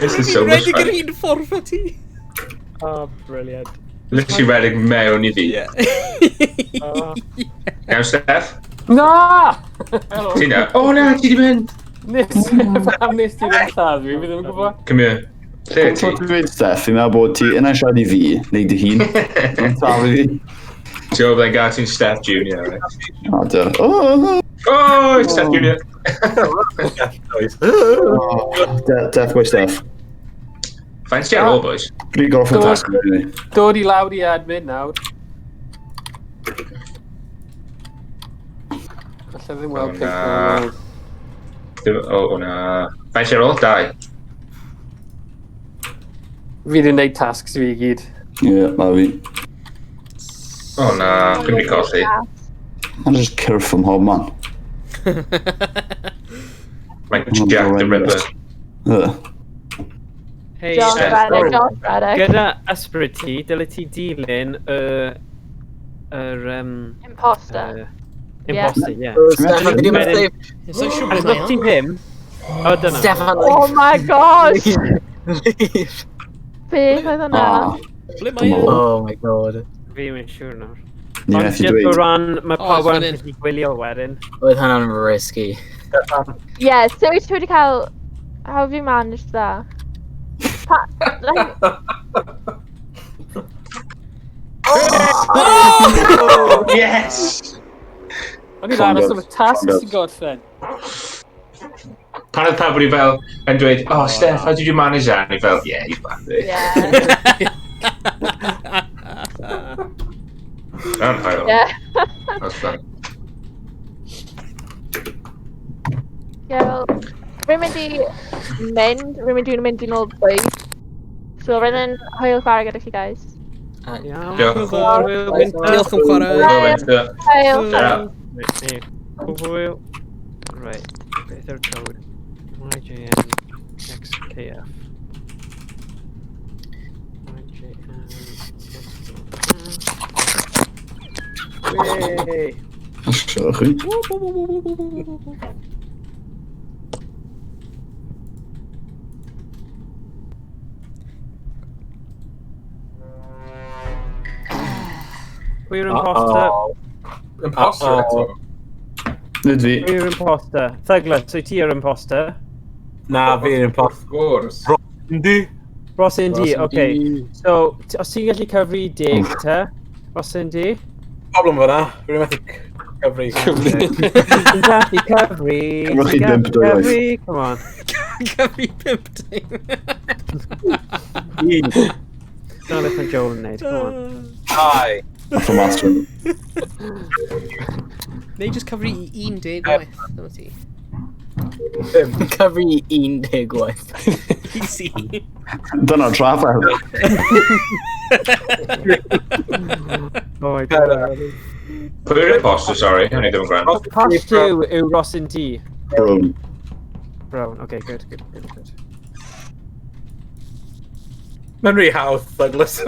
This is so much Fi'n rhedeg yr fun. un ffordd â ti. Oh, brilliant. Literally redeg mewn i fi. Iawn, Steph? Na! Ti'n na? Oh na, ti di mynd! Nes, pam nes ti ddim lladd fi, fi ddim yn gwybod. Come here. Lle ti? Ti'n dweud, Steph, fi'n meddwl bod ti yna siarad i fi, neu dy hun. Ti'n talu fi. Ti'n gwybod byddai'n gael ti'n Steph Junior, right? O, dy. Oh, Oh, it's Steph Junior! oh. Death by Steph. Faint ti ar ôl, boys? Dwi'n gorffen Dod- tasg really. Dod i lawr i admin nawr. Alla ddim weld O, peth na. o'r Ddim- O, o na. Faint ti ar ôl? Dau. Fi wedi gwneud tasks fi i gyd. Ie, na fi. O na, dwi'n mynd i colli. Mae'n just cyrff ym mhob man. Mae Jack the Ripper. Ugh. Hey, John Steph. Reddick, John Reddick. Gyda ysbryd ti, dyle ti dilyn y... Yr... Imposter. Imposter, ie. Oh, Stefan, fi ddim yn safe. It's like siŵr Achos bod os ti'n pum... O, dyna. Stefan, Oh my gosh! leave. Beth oedd hwnna? Ah, Ble mae e? Dyma fo. Oh my god. Fi ddim yn siŵr nawr. Ni Ond methu just o dweud. ran, mae O, pawb fan yn hyn. gallu gwylio wedyn. Oedd hwnna'n risky. Yeah, so wyt ti wedi cael... How have you managed that? Pa, like, Yes! O'n i'n aros am y tasg sy'n gorffen. Pan oedd pawb wedi fel yn dweud, oh Steph, how did you manage that? And i fel, yeah, you back it. Yeah. Anhygoel. Yeah. That's fun. Yeah, wel, rwy'n mynd i mynd, rwy'n mynd i'n mynd i nôl bwyd. So, rwy'n yn hwyl chwarae gyda chi, guys. Iawn. Diolch. Hwyl, Winter. Diolch am chwarae. Hwyl, Winter. Hwyl. Ta. Reit, Hwyl. Reit, beth yw'r code? YJN XKF. YJN XKF. Wey! Siarad chi. Pwy yw'r imposter? Imposter eto. Nid fi. Pwy yw'r imposter? Thuglas, so ti yw'r imposter? Na, fi'r imposter. Of course. Yndi. Ross Indy, Ross okay. Indy. So, os ti'n gallu cyfri 10 te, Ross Indy? Problem fyna, fi'n methu cyfri. Ti'n gallu cyfri... Cyfrwch chi ti'n bump gallu dwywaith. cyfri, Come on. Cyfri pump dim. Un. Dyna beth mae Joel yn neud, come on. Dau. Off y master. Neu just cyfri 18, dyma ti. Cyfri 18. Easy. Dyna'r trafferth. Oh my god. Pwy yw'r imposter, sorry, o'n i ddim yn gwrando. Pass 2 yw Ross Indy. Brown. Brown, okay, good, good, good, good. Mae'n rhy hawdd, Douglas.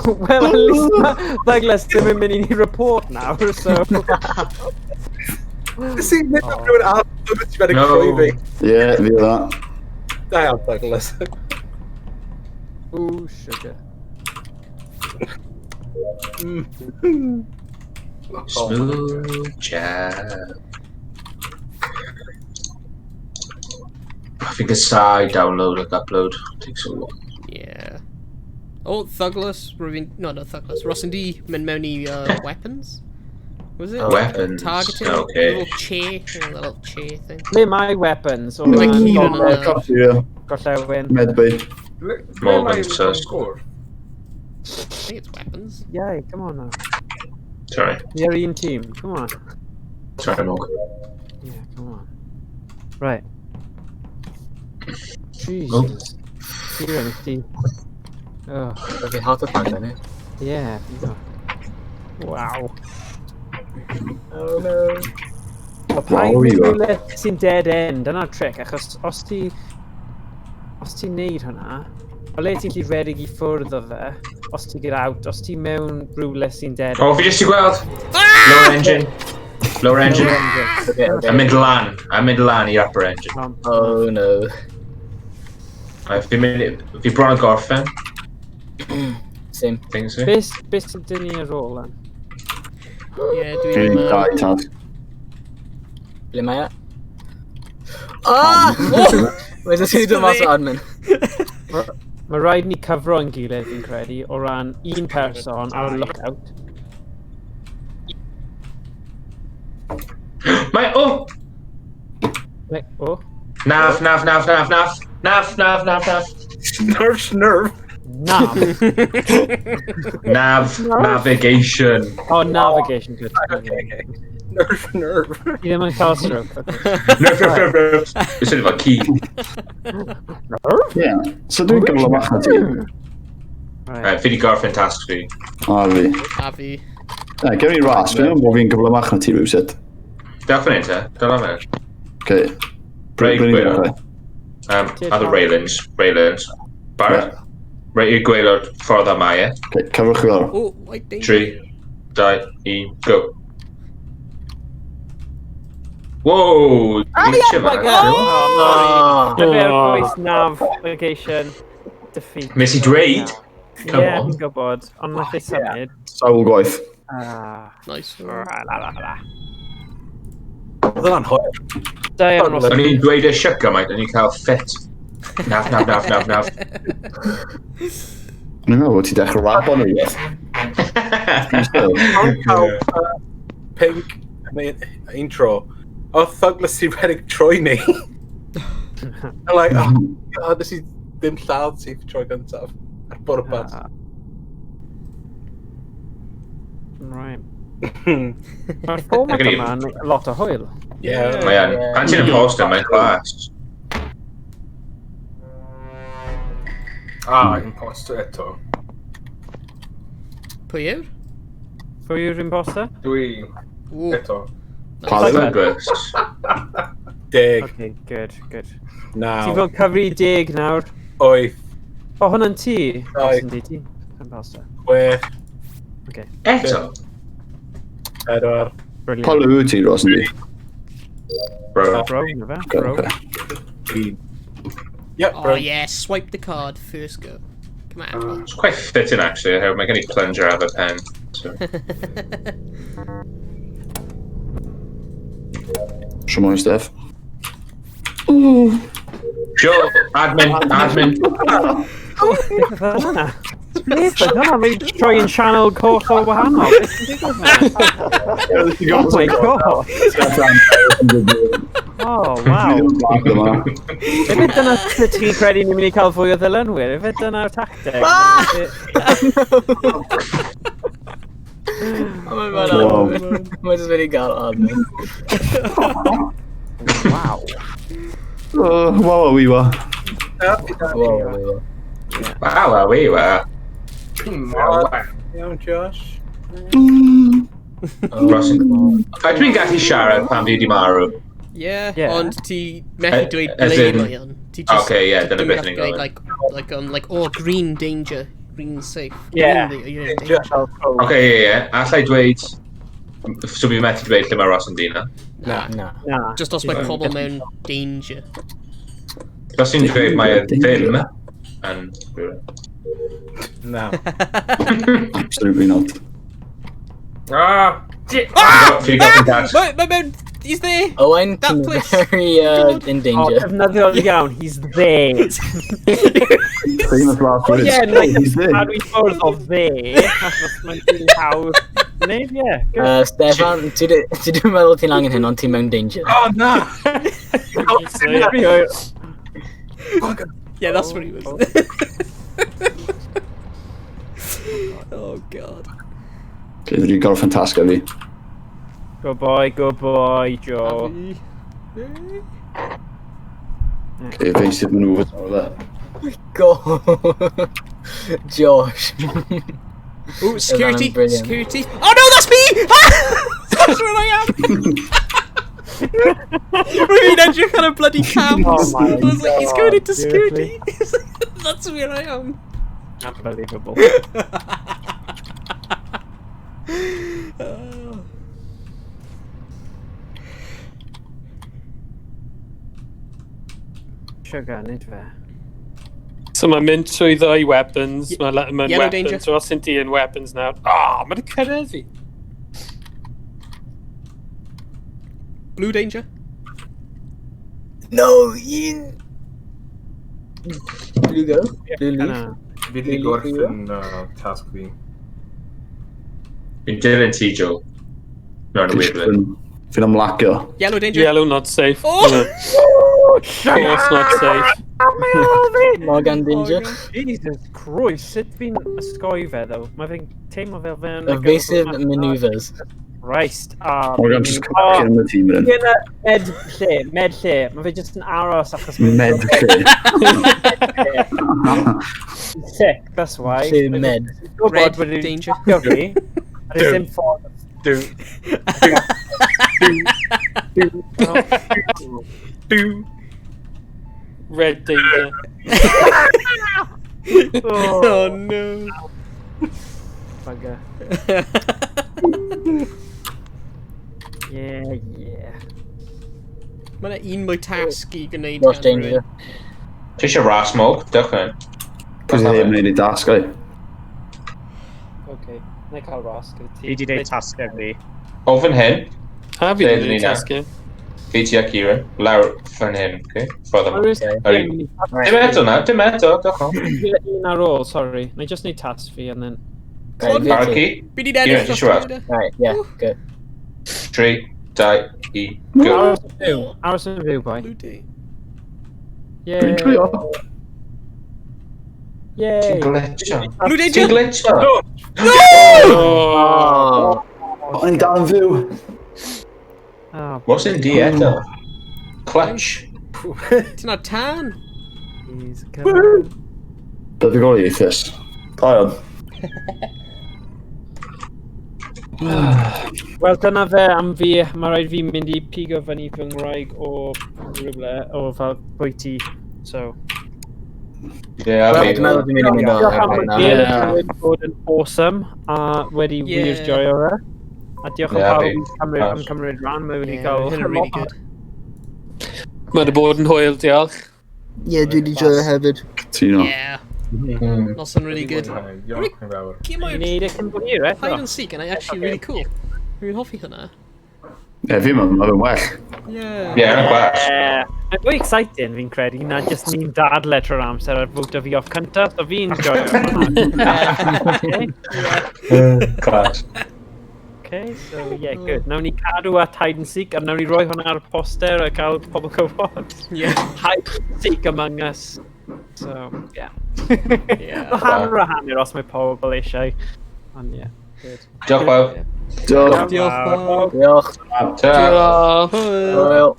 Well, at least Douglas ddim yn mynd i ni report nawr, so... Nes i mynd am rhywun arall, ti'n mynd No. croefi. Ie, fi oedd that. Da iawn, Douglas. Ooh, sugar. Smooth jazz. I think it's side download like upload. Takes so long. Yeah. Oh, Thuglas, rwy'n... No, not Thuglas. Ross and D mynd mewn i weapons? Was it? Weapons, Targeting? okay. Little chair, you know, the little chair thing. Ble mae weapons? O Mae ran Kieran yn, gogledd- Ie. Gorllewin. Medbay. Morgan says. I think it's weapons. Yeah, come on now. Sorry. You're un team, come on. Sorry, Morgan. Yeah, come on. Right. Jesus. Kieran, ti... Oh, Fi heart attack, then, yeah. Wow. Oh no. Wel, paid Wow, mynd you are. rhywle sy'n dead end, dyna'r trick, achos os ti... Os ti'n neud hwnna, o le ti'n gallu redeg i ffwrdd o fe, os ti get out, os ti mewn rhywle sy'n dead Oh, fi jyst i gweld! Lower engine. Lower engine. Okay, okay. A mynd lan. A mynd lan i upper engine. Oh no. Right, Fi'n mynd... Fi bron yn gorffen. Same. Things fi. Beth beth sydd dyn ni ar ôl lan? Yeah, Dwi'n dwi'n... dau tasg. Ble mae e? Ah! Mae jyst wedi dod mas o admin. Mae rhaid ni cyfro yn gilydd, fi'n credu, o ran un person ar y lookout. Mae... Oh! Wait, o, Naf, naf, naf, naf, naf. Naf, naf, naf, naf. Nerf, nerf. nav. Nav, navigation. Oh, navigation, good. Okay, okay. Nerf, nerf. Ti ddim yn cael stroke, okay. Nerf, nerf, nerf, nerf. It's sort of a key. Ie. So dwi'n gyflymach na ti. Right, fi di gorffen task fi. A fi. A fi. Ie, gewn ni ras. Fi'n meddwl bod fi'n gyflymach na ti rhywsut. Dewch fan hyn te. Dal am hyn. Okay. Reit, Ble ni'n gwaelod. dechrau? Ar the railings. Railings. Barod? Reit i'r gwaelod ffordd yma, ie? Okay, cyfrwch chi lawr. Oh, white danger. 3, 2, 1, go. Whoa! Nietzsche my fan. God. Oh. Dyfe'r voice navigation defeat. Nes i dweud. Come Ie, on. fi'n gwybod, ond nath ei symud. Sawl gwaith. Ah. Nice. La, la, la. Oedd hwnna'n hwyr. Da iawn, Ross. O'n i'n dweud y siwc gymaint, o'n i'n cael fit. Naf, naf, naf, naf, naf. O'n i'n meddwl bod ti dechrau rap on rhywbeth. O'n cael pink yn un tro, oedd Thuglas i redeg trwy ni. I'm like, oh, god, nes i ddim lladd ti tro gyntaf. Ar bwrpas. Right. Mae'r fformat Agree. yma yn lot o hwyl. Yeah. Mae yn. Pan ti'n imposter, mae'n class. Ah, imposter eto. Pwy yw'r? Pwy yw'r imposter? Dwi. Ww. Eto. Thuglas. Deg. Okay, good, good. Naw. Ti'n fod cyfri 10 nawr. Wyth. O, hwnna'n ti? Dau. Os yndi ti. Imposter. Chwech. Okay. Eto? Pedwar. Brilliant. Pa liw wyt ti, Ros, yndi? Bro. Bro, na fe. Okay, Bro. okay. Un. Yep, Oh bro. yeah, swipe the card, first go. Come on. It's quite fitting, actually. Oherwydd mae gen i plunger ar fy pen. So. Shwmae, Steph. Joe, admin, admin. Beth oedd hwnna? Beth oedd hwnna? Mae'n troi yn sianel coch o wahanol. Beth sy'n digwydd fan'na? Oh my god. Oh, wow. Efe dyna sut ti'n credu ni'n mynd i cael fwy o ddilynwyr? Efe dyna'r tacteg? Oh my god. Mae jyst wedi gael admin. Wow. Wow, we wa. Wow, Wow, wow, we wow. Iawn, Josh. Ross, a dwi'n gallu siarad pan fi wedi marw. Yeah, Yeah. ond ti methu dweud As ble in- mae o'n. Ti just... Okay, yeah, dyna ddim beth gallu ni'n dweud, gofyn. like, oh, green danger, green safe. Yeah. Green, you're in danger. Okay, ie, ie. Alla i dweud... So fi methu dweud lle mae Ross yn dyn Na. Na. Na. Just os mae pobl mewn danger. Os ti'n dweud mae e ddim yn... Na. Absolutely not. Ah! Ah! Fi wedi gorffen dasg. Mae mewn... He's there! Owain, That ti'n place. very in O, danger. defnyddiol iawn, he's there. Famous last O words. ie, na i He's there. cadw i ffwrdd o dde, achos mae'n dwi'n hawdd. Neu, ie, good. Stefan, ti ddim yn meddwl ti'n angen hyn, ond ti'n mewn danger. Oh, na! Yeah, that's what he was. Oh, god. Okay, fi wedi gorffen tasg fi. Good boy, good boy, Joe. Okay, evasive manoeuvres ar dde. Go! Josh. Ooh, security, brilliant. security. Oh no, that's me! That's where I am! Rwy'n edrych ar y bloody cams. Oh my I was like, he's going God, into security. That's where I am. Unbelievable. Oh. Sugar, nid fe. So mae'n mynd trwy ddau weapons, mae'n ma Yellow weapons, danger. so os yn di yn weapons nawr. Ah, oh, mae'n cyrraedd fi. Blue danger. No, un... Blue go. Blue leaf. Yna. Fi wedi gorffen tasg fi. Fi'n dilyn ti, Joe. Mewn y weird way. Fi'n ymlacio. Yellow danger. Yellow not safe. Oh! Course not safe. Morgan danger. Jesus Christ, sut fi'n ysgoi fe, ddo? Mae fe'n teimlo fel fe'n... Evasive manoeuvres. Christ. Ah, Morgan just crack yn y tîm yn. Dwi'n med lle, med lle. Mae fe jyst yn aros achos... Med lle. Sick, that's why. Lle med. Gwybod Red bod wedi danger. tapio fi. A does dim ffordd... Do. Do. Red danger. Oh no. Bugger. Yeah, yeah. Mae yna un mwy tasg i gwneud. Ross gan danger. rywun. Ti eisiau ras smoke? Diolch yn. Pwy sydd ddim yn gwneud ei dasg, ai? Okay, na i cael ras gyda ti. Fi wedi gwneud tasg fi. O fan hyn. A fi Lle wedi ydyn ni gwneud nawr? tasgu. Fi ti a Kieran. Lawr fan hyn, okay? Ffordd yma. Oes- Sorry. Dim eto na, dim eto, diolch yn. Un ar ôl, sorry. Na i just neud tasg fi and then... Right, Barod chi? Fi 'di ennill Ie, dros ti siŵr? dweud e. Right, yeah, go. 3, 2, 1, go. Aros yn fyw. Aros yn fyw, boi. Blue day. Yay. Dwi'n trio. Yay. Ti'n glitcho. Blue day, Ti'n Jill! glitcho. Oh. O'n i dal yn fyw. Oh, What's in D eto? Clutch. Ti'n ar tan? He's coming. Buddugoliaethus. Da iawn. Wel, dyna fe am fi. Mae rhaid fi mynd i pigo fyny fy ngwraig o rhywle, o fel bwyty. So, Yeah, Wel, dwi'n meddwl dwi'n mynd i mynd diolch am o. y gêm, mae wedi bod yn awesome, a wedi Yeah. wir joio fe. A diolch am Yeah, pawb fi. am cymryd, am cymryd rhan, mae wedi Yeah, cael hyn yn really good. Mae wedi bod yn hwyl, diolch. Ie, dwi wedi joio hefyd. Cytuno. Yeah. Noson really good. Diolch yn fawr. Gêm Ni'n o'r neud e cyn bo hir, eto. hide and seek and actually really cool. Rwy'n hoffi hwnna. Ie, fi'n meddwl, mae fe'n well. Yeah. Yeah, yn gwell. Yeah. Mae'n fwy exciting fi'n credu na jyst ni'n dadle trwy'r amser a fwto fi off cyntaf, so fi'n joio hwnna. Okay. Class. Okay, so yeah, good. Nawn ni cadw at hide and seek, a nawn ni roi hwnna ar y poster a cael pobl gwybod. Yeah. Hide and seek among us. So, yeah. Yeah. Mae hanner a hanner os mae pobl eisiau. Ond yeah, good. Diolch bawb. Diolch. Diolch bawb. Diolch. Ta. Diolch. Hwyl. Hwyl.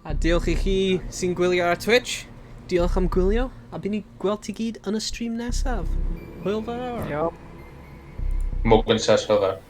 A diolch i chi sy'n gwylio ar Twitch. Diolch am gwylio, a bydd ni gweld ti gyd yn y stream nesaf. Hwyl fawr. Diolch. Morgan says fel that.